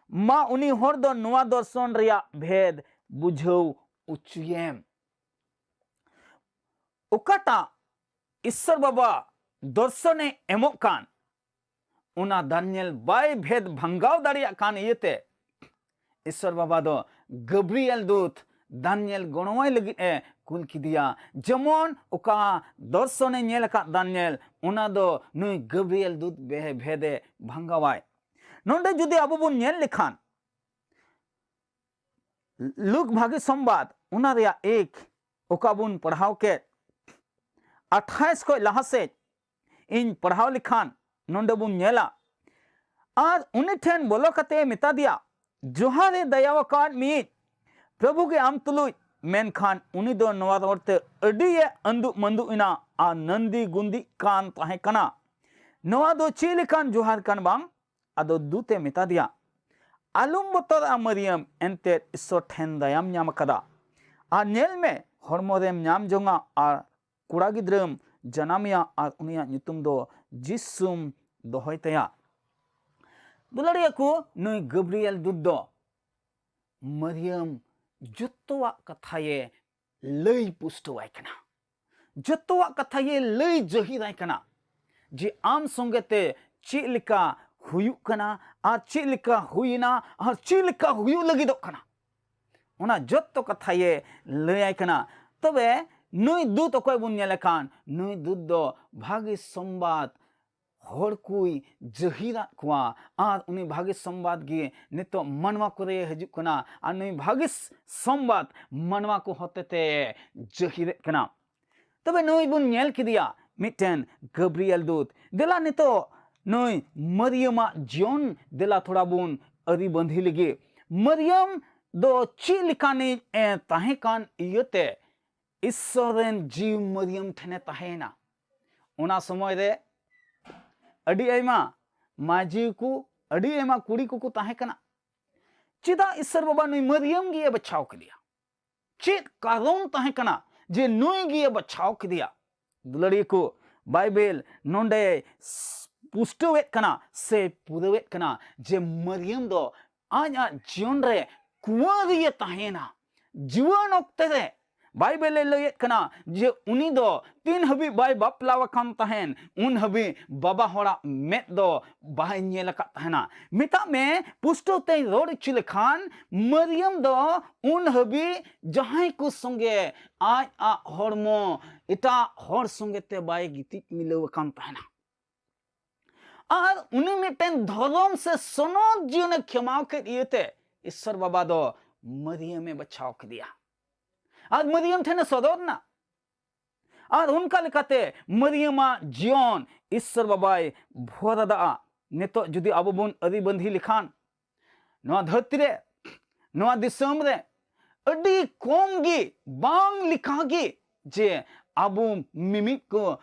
ᱢᱟ ᱩᱱᱤ ᱦᱚᱲ ᱫᱚ ᱱᱚᱣᱟ ᱫᱚᱨᱥᱚᱱ ᱨᱮᱭᱟᱜ ᱵᱷᱮᱫ ᱵᱩᱡᱷᱟᱹᱣ ᱚᱪᱚᱭᱮᱢ᱾" ᱚᱠᱟᱴᱟᱜ ᱤᱥᱥᱚᱨ ᱵᱟᱵᱟ ᱫᱚᱨᱥᱚᱱᱮ ᱮᱢᱚᱜ ᱠᱟᱱ, ᱚᱱᱟ ᱫᱟᱱᱤᱭᱮᱞ ᱵᱟᱭ ᱵᱷᱮᱫ ᱵᱷᱟᱝᱜᱟᱣ ᱫᱟᱲᱮᱭᱟᱜ ᱠᱟᱱ ᱤᱭᱟᱹᱛᱮ, ᱤᱥᱥᱚᱨ ᱵᱟᱵᱟ ᱫᱚ ᱜᱟᱵᱨᱤᱭᱮᱞ ᱫᱩᱛ ᱫᱟᱱᱤᱭᱮᱞ ᱜᱚᱲᱚᱣᱟᱭ ᱞᱟᱹᱜᱤᱫ ᱮ ᱠᱩᱞ ᱠᱮᱫᱮᱭᱟ᱾ ᱡᱮᱢᱚᱱ ᱚᱠᱟ ᱫᱚᱨᱥᱚᱱᱮ ᱧᱮᱞ ᱟᱠᱟᱫ ᱫᱟᱱᱤᱭᱮᱞ, ᱚᱱᱟ ᱫᱚ ᱱᱩᱭ ᱜᱟᱵᱨᱤᱭᱮᱞ ᱫᱩᱛ ᱵᱮ-, ᱵᱷᱮᱫᱮ ᱵᱷᱟᱝᱜᱟᱣᱟᱭ᱾ ᱱᱚᱰᱮ ᱡᱩᱫᱤ ᱟᱵᱚ ᱵᱚᱱ ᱧᱮᱞ ᱞᱮᱠᱷᱟᱱ, ᱞᱩᱠ ᱵᱷᱟᱹᱜᱤ ᱥᱚᱢᱵᱟᱫ, ᱚᱱᱟ ᱨᱮᱭᱟᱜ ᱮᱠ, ᱚᱠᱟ ᱵᱚᱱ ᱯᱟᱲᱦᱟᱣ ᱠᱮᱫ, ᱟᱴᱷᱟᱭᱤᱥ ᱠᱷᱚᱱ ᱞᱟᱦᱟ ᱥᱮᱫ ᱤᱧ ᱯᱟᱲᱦᱟᱣ ᱞᱮᱠᱷᱟᱱ, ᱱᱚᱰᱮ ᱵᱚᱱ ᱧᱮᱞᱟ, ᱟᱨ ᱩᱱᱤ ᱴᱷᱮᱱ ᱵᱚᱞᱚ ᱠᱟᱛᱮ ᱢᱮᱛᱟ ᱫᱮᱭᱟ, "ᱡᱚᱦᱟᱨ ᱮ ᱫᱟᱭᱟ ᱟᱠᱟᱫ ᱢᱤᱭᱟᱹᱧ, ᱯᱨᱚᱵᱷᱩ ᱜᱮ ᱟᱢ ᱛᱩᱞᱩᱡ, ᱢᱮᱱᱠᱷᱟᱱ ᱩᱱᱤ ᱫᱚ ᱱᱚᱣᱟ ᱨᱚᱲ ᱛᱮ ᱟᱹᱰᱤ ᱮ ᱟᱹᱱᱫᱩᱜ ᱢᱟᱹᱱᱫᱩᱜ ᱮᱱᱟ ᱟᱨ ᱱᱟᱹᱱᱫᱤ ᱜᱩᱱᱫᱤᱜ ᱠᱟᱱ ᱛᱟᱦᱮᱸ ᱠᱟᱱᱟ᱾ ᱱᱚᱣᱟ ᱫᱚ ᱪᱮᱫ ᱞᱮᱠᱟᱱ ᱡᱚᱦᱟᱨ ᱠᱟᱱ ᱵᱟᱝ?" ᱟᱫᱚ ᱫᱩᱛ ᱮ ᱢᱮᱛᱟ ᱫᱮᱭᱟ, "ᱟᱞᱚᱢ ᱵᱚᱛᱚᱨᱚᱜᱼᱟ ᱢᱟᱹᱨᱤᱭᱟᱢ, ᱮᱱᱛᱮᱫ ᱤᱥᱥᱚᱨ ᱴᱷᱮᱱ ᱫᱟᱭᱟᱢ ᱧᱟᱢ ᱟᱠᱟᱫᱟ᱾ ᱟᱨ ᱧᱮᱞ ᱢᱮ, ᱦᱚᱲᱢᱚ ᱨᱮᱢ ᱧᱟᱢ ᱡᱚᱝᱟ ᱟᱨ ᱠᱚᱲᱟ ᱜᱤᱫᱽᱨᱟᱹᱢ ᱡᱟᱱᱟᱢᱮᱭᱟ ᱟᱨ ᱩᱱᱤᱭᱟᱜ ᱧᱩᱛᱩᱢ ᱫᱚ ᱡᱤᱥᱩᱢ ᱫᱚᱦᱚᱭ ᱛᱟᱭᱟ᱾" ᱫᱩᱞᱟᱹᱲᱤᱭᱟᱹ ᱠᱚ, ᱱᱩᱭ ᱜᱟᱵᱨᱤᱭᱮᱞ ᱫᱩᱛ ᱫᱚ ᱢᱟᱹᱨᱤᱭᱟᱢ ᱡᱚᱛᱚᱣᱟᱜ ᱠᱟᱛᱷᱟᱭᱮ ᱞᱟᱹᱭ ᱯᱩᱥᱴᱟᱹᱣᱟᱭ ᱠᱟᱱᱟ, ᱡᱚᱛᱚᱣᱟᱜ ᱠᱟᱛᱷᱟᱭᱮ ᱞᱟᱹᱭ ᱡᱟᱹᱦᱤᱨᱟᱭ ᱠᱟᱱᱟ, ᱡᱮ ᱟᱢ ᱥᱚᱸᱜᱮ ᱛᱮ ᱪᱮᱫ ᱞᱮᱠᱟ ᱦᱩᱭᱩᱜ ᱠᱟᱱᱟ ᱟᱨ ᱪᱮᱫ ᱞᱮᱠᱟ ᱦᱩᱭᱮᱱᱟ ᱟᱨ ᱪᱮᱫ ᱞᱮᱠᱟ ᱦᱩᱭᱩᱜ ᱞᱟᱹᱜᱤᱫᱚᱜ ᱠᱟᱱᱟ, ᱚᱱᱟ ᱡᱚᱛᱚ ᱠᱟᱛᱷᱟᱭᱮ ᱞᱟᱹᱭᱟᱭ ᱠᱟᱱᱟ᱾ ᱛᱚᱵᱮ ᱱᱩᱭ ᱫᱩᱛ ᱚᱠᱚᱭ ᱵᱚᱱ ᱧᱮᱞᱮ ᱠᱷᱟᱱ, ᱱᱩᱭ ᱫᱩᱛ ᱫᱚ ᱵᱷᱟᱹᱜᱤ ᱥᱚᱢᱵᱟᱫ ᱦᱚᱲ ᱠᱚᱭ ᱡᱟᱹᱦᱤᱨᱟᱫ ᱠᱚᱣᱟ, ᱟᱨ ᱩᱱᱤ ᱵᱷᱟᱹᱜᱤ ᱥᱚᱢᱵᱟᱫ ᱜᱮ ᱱᱤᱛᱚᱜ ᱢᱟᱱᱣᱟ ᱠᱚᱨᱮ ᱦᱤᱡᱩᱜ ᱠᱟᱱᱟ, ᱟᱨ ᱱᱩᱭ ᱵᱷᱟᱹᱜᱤ ᱥᱚᱢᱵᱟᱫ ᱢᱟᱱᱣᱟ ᱠᱚ ᱦᱚᱛᱮᱛᱮ ᱡᱟᱹᱦᱤᱨᱮᱫ ᱠᱟᱱᱟ᱾ ᱛᱚᱵᱮ ᱱᱩᱭ ᱵᱚᱱ ᱧᱮᱞ ᱠᱮᱫᱮᱭᱟ ᱢᱤᱫᱴᱮᱱ ᱜᱟᱵᱨᱤᱭᱮᱞ ᱫᱩᱛ᱾ ᱫᱮᱞᱟ ᱱᱤᱛᱚᱜ ᱱᱩᱭ ᱢᱟᱹᱨᱤᱭᱟᱹᱢᱟᱜ ᱡᱤᱭᱚᱱ ᱫᱮᱞᱟ ᱛᱷᱚᱲᱟ ᱵᱚᱱ ᱟᱹᱨᱤ ᱵᱟᱸᱫᱷᱤ ᱞᱮᱜᱮ᱾ ᱢᱟᱹᱨᱤᱭᱟᱹᱢ ᱫᱚ ᱪᱮᱫ ᱞᱮᱠᱟᱱᱤᱡ ᱮ ᱛᱟᱦᱮᱸ ᱠᱟᱱ ᱤᱭᱟᱹᱛᱮ ᱤᱥᱥᱚᱨ ᱨᱮᱱ ᱡᱤᱣᱤ ᱢᱟᱹᱨᱤᱭᱟᱹᱢ ᱴᱷᱮᱱᱮ ᱛᱟᱦᱮᱸᱭᱮᱱᱟ? ᱚᱱᱟ ᱥᱚᱢᱚᱭ ᱨᱮ ᱟᱹᱰᱤ ᱟᱭᱢᱟ ᱢᱟᱹᱡᱷᱤ ᱠᱚ, ᱟᱹᱰᱤ ᱟᱭᱢᱟ ᱠᱩᱲᱤ ᱠᱚᱠᱚ ᱛᱟᱦᱮᱸ ᱠᱟᱱᱟ᱾ ᱪᱮᱫᱟᱜ ᱤᱥᱥᱚᱨ ᱵᱟᱵᱟ ᱱᱩᱭ ᱢᱟᱹᱨᱤᱭᱟᱹᱢ ᱜᱮᱭ ᱵᱟᱪᱷᱟᱣ ᱠᱮᱫᱮᱭᱟ? ᱪᱮᱫ ᱠᱟᱨᱚᱱ ᱛᱟᱦᱮᱸ ᱠᱟᱱᱟ ᱡᱮ ᱱᱩᱭ ᱜᱮᱭ ᱵᱟᱪᱷᱟᱣ ᱠᱮᱫᱮᱭᱟ? ᱫᱩᱞᱟᱹᱲᱤᱭᱟᱹ ᱠᱚ, ᱵᱟᱭᱵᱮᱞ ᱱᱚᱰᱮ ᱯᱩᱥᱴᱟᱹᱣᱮᱫ ᱠᱟᱱᱟ ᱥᱮ ᱯᱩᱨᱟᱹᱣᱮᱫ ᱠᱟᱱᱟ ᱡᱮ ᱢᱟᱹᱨᱤᱭᱟᱹᱢ ᱫᱚ ᱟᱡᱟᱜ ᱡᱤᱭᱚᱱ ᱨᱮ ᱠᱩᱸᱣᱟᱹᱨᱤᱭᱮ ᱛᱟᱦᱮᱸᱭᱮᱱᱟ᱾ ᱡᱩᱣᱟᱹᱱ ᱚᱠᱛᱮ ᱨᱮ ᱵᱟᱭᱵᱮᱞᱮ ᱞᱟᱹᱭᱮᱫ ᱠᱟᱱᱟ ᱡᱮ ᱩᱱᱤ ᱫᱚ ᱛᱤᱱ ᱦᱟᱹᱵᱤᱡ ᱵᱟᱭ ᱵᱟᱯᱞᱟ ᱟᱠᱟᱱ ᱛᱟᱦᱮᱱ, ᱩᱱ ᱦᱟᱹᱵᱤᱡ ᱵᱟᱵᱟ ᱦᱚᱲᱟᱜ ᱢᱮᱫ ᱫᱚ ᱵᱟᱭ ᱧᱮᱞ ᱟᱠᱟᱫ ᱛᱟᱦᱮᱱᱟ᱾ ᱢᱮᱛᱟᱜ ᱢᱮ, ᱯᱩᱥᱴᱟᱹᱣ ᱛᱮᱧ ᱨᱚᱲ ᱦᱚᱪᱚ ᱞᱮᱠᱷᱟᱱ, ᱢᱟᱹᱨᱤᱭᱟᱹᱢ ᱫᱚ ᱩᱱ ᱦᱟᱹᱵᱤᱡ ᱡᱟᱦᱟᱸᱭ ᱠᱚ ᱥᱚᱸᱜᱮ ᱟᱡ ᱟᱜ ᱦᱚᱲᱢᱚ ᱮᱴᱟᱜ ᱦᱚᱲ ᱥᱚᱸᱜᱮ ᱛᱮ ᱵᱟᱭ ᱜᱤᱛᱤᱡ ᱢᱤᱞᱟᱹᱣ ᱟᱠᱟᱱ ᱛᱟᱦᱮᱱᱟ᱾ ᱟᱨ ᱩᱱᱤ ᱢᱤᱫᱴᱮᱱ ᱫᱷᱚᱨᱚᱢ ᱥᱮ ᱥᱚᱱᱚᱛ ᱡᱤᱭᱚᱱᱮ ᱠᱷᱮᱢᱟᱣ ᱠᱮᱫ ᱤᱭᱟᱹᱛᱮ ᱤᱥᱥᱚᱨ ᱵᱟᱵᱟ ᱫᱚ ᱢᱟᱨᱤᱭᱟᱢᱮ ᱵᱟᱪᱷᱟᱣ ᱠᱮᱫᱮᱭᱟ ᱟᱨ ᱢᱟᱨᱤᱭᱟᱢ ᱴᱷᱮᱱᱮ ᱥᱚᱫᱚᱨ ᱮᱱᱟ᱾ ᱟᱨ ᱚᱱᱠᱟ ᱞᱮᱠᱟᱛᱮ ᱢᱟᱨᱤᱭᱟᱢᱟᱜ ᱡᱤᱭᱚᱱ ᱤᱥᱥᱚᱨ ᱵᱟᱵᱟᱭ ᱵᱷᱚᱨ ᱟᱫᱟᱜᱼᱟ᱾ ᱱᱤᱛᱚᱜ ᱡᱩᱫᱤ ᱟᱵᱚ ᱵᱚᱱ ᱟᱹᱨᱤ ᱵᱟᱸᱫᱷᱤ ᱞᱮᱠᱷᱟᱱ, ᱱᱚᱣᱟ ᱫᱷᱟᱹᱨᱛᱤ ᱨᱮ, ᱱᱚᱣᱟ ᱫᱤᱥᱚᱢ ᱨᱮ ᱟᱹᱰᱤ ᱠᱚᱢ ᱜᱮ, ᱵᱟᱝ ᱞᱮᱠᱟ ᱜᱮ, ᱡᱮ ᱟᱵᱚ ᱢᱤᱢᱤᱫ ᱠᱚ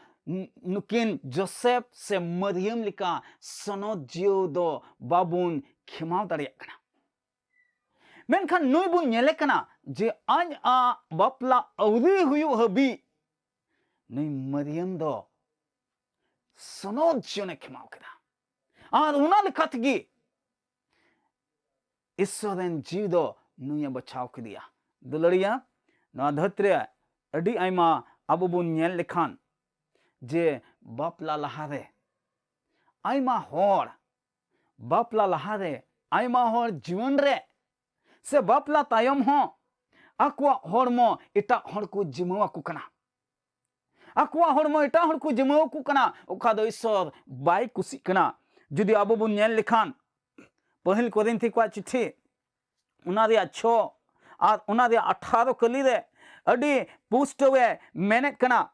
ᱱᱩᱠᱤᱱ ᱡᱳᱥᱮᱯ ᱥᱮ ᱢᱟᱨᱤᱭᱟᱢ ᱞᱮᱠᱟ ᱥᱚᱱᱚᱛ ᱡᱤᱭᱟᱹᱣ ᱫᱚ ᱵᱟᱵᱚᱱ ᱠᱷᱮᱢᱟᱣ ᱫᱟᱲᱮᱭᱟᱜ ᱠᱟᱱᱟ᱾ ᱢᱮᱱᱠᱷᱟᱱ ᱱᱩᱭ ᱵᱚᱱ ᱧᱮᱞᱮ ᱠᱟᱱᱟ ᱡᱮ ᱟᱡ ᱟᱜ ᱵᱟᱯᱞᱟ ᱟᱹᱣᱨᱤ ᱦᱩᱭᱩᱜ ᱦᱟᱹᱵᱤᱡ ᱱᱩᱭ ᱢᱟᱨᱤᱭᱟᱢ ᱫᱚ ᱥᱚᱱᱚᱛ ᱡᱤᱭᱚᱱᱮ ᱠᱷᱮᱢᱟᱣ ᱠᱮᱫᱟ᱾ ᱟᱨ ᱚᱱᱟ ᱞᱮᱠᱟ ᱛᱮᱜᱮ ᱤᱥᱥᱚᱨ ᱨᱮᱱ ᱡᱤᱣᱤ ᱫᱚ ᱱᱩᱭᱮ ᱵᱟᱪᱷᱟᱣ ᱠᱮᱫᱮᱭᱟ᱾ ᱫᱩᱞᱟᱹᱲᱤᱭᱟ, ᱱᱚᱣᱟ ᱫᱷᱟᱹᱨᱛᱤ ᱨᱮ ᱟᱹᱰᱤ ᱟᱭᱢᱟ ᱟᱵᱚ ᱵᱚᱱ ᱧᱮᱞ ᱞᱮᱠᱷᱟᱱ ᱡᱮ ᱵᱟᱯᱞᱟ ᱞᱟᱦᱟᱨᱮ ᱟᱭᱢᱟ ᱦᱚᱲ, ᱵᱟᱯᱞᱟ ᱞᱟᱦᱟᱨᱮ ᱟᱭᱢᱟ ᱦᱚᱲ ᱡᱤᱭᱚᱱ ᱨᱮ ᱥᱮ ᱵᱟᱯᱞᱟ ᱛᱟᱭᱚᱢ ᱦᱚᱸ ᱟᱠᱚᱣᱟᱜ ᱦᱚᱲᱢᱚ ᱮᱴᱟᱜ ᱦᱚᱲ ᱠᱚ ᱡᱤᱢᱟᱹᱣ ᱟᱠᱚ ᱠᱟᱱᱟ᱾ ᱟᱠᱚᱣᱟᱜ ᱦᱚᱲᱢᱚ ᱮᱴᱟᱜ ᱦᱚᱲ ᱠᱚ ᱡᱤᱢᱟᱹᱣ ᱟᱠᱚ ᱠᱟᱱᱟ, ᱚᱠᱟ ᱫᱚ ᱤᱥᱥᱚᱨ ᱵᱟᱭ ᱠᱩᱥᱤᱜ ᱠᱟᱱᱟ᱾ ᱡᱩᱫᱤ ᱟᱵᱚ ᱵᱚᱱ ᱧᱮᱞ ᱞᱮᱠᱷᱟᱱ, ᱯᱟᱹᱦᱤᱞ ᱠᱚᱨᱤᱱᱛᱷᱤ ᱠᱚᱣᱟᱜ ᱪᱤᱴᱷᱤ, ᱚᱱᱟ ᱨᱮᱭᱟᱜ ᱪᱷᱚ ᱟᱨ ᱚᱱᱟ ᱨᱮᱭᱟᱜ ᱟᱴᱷᱟᱨᱚ ᱠᱟᱹᱞᱤ ᱨᱮ ᱟᱹᱰᱤ ᱯᱩᱥᱴᱟᱹᱣ ᱮ ᱢᱮᱱᱮᱫ ᱠᱟᱱᱟ,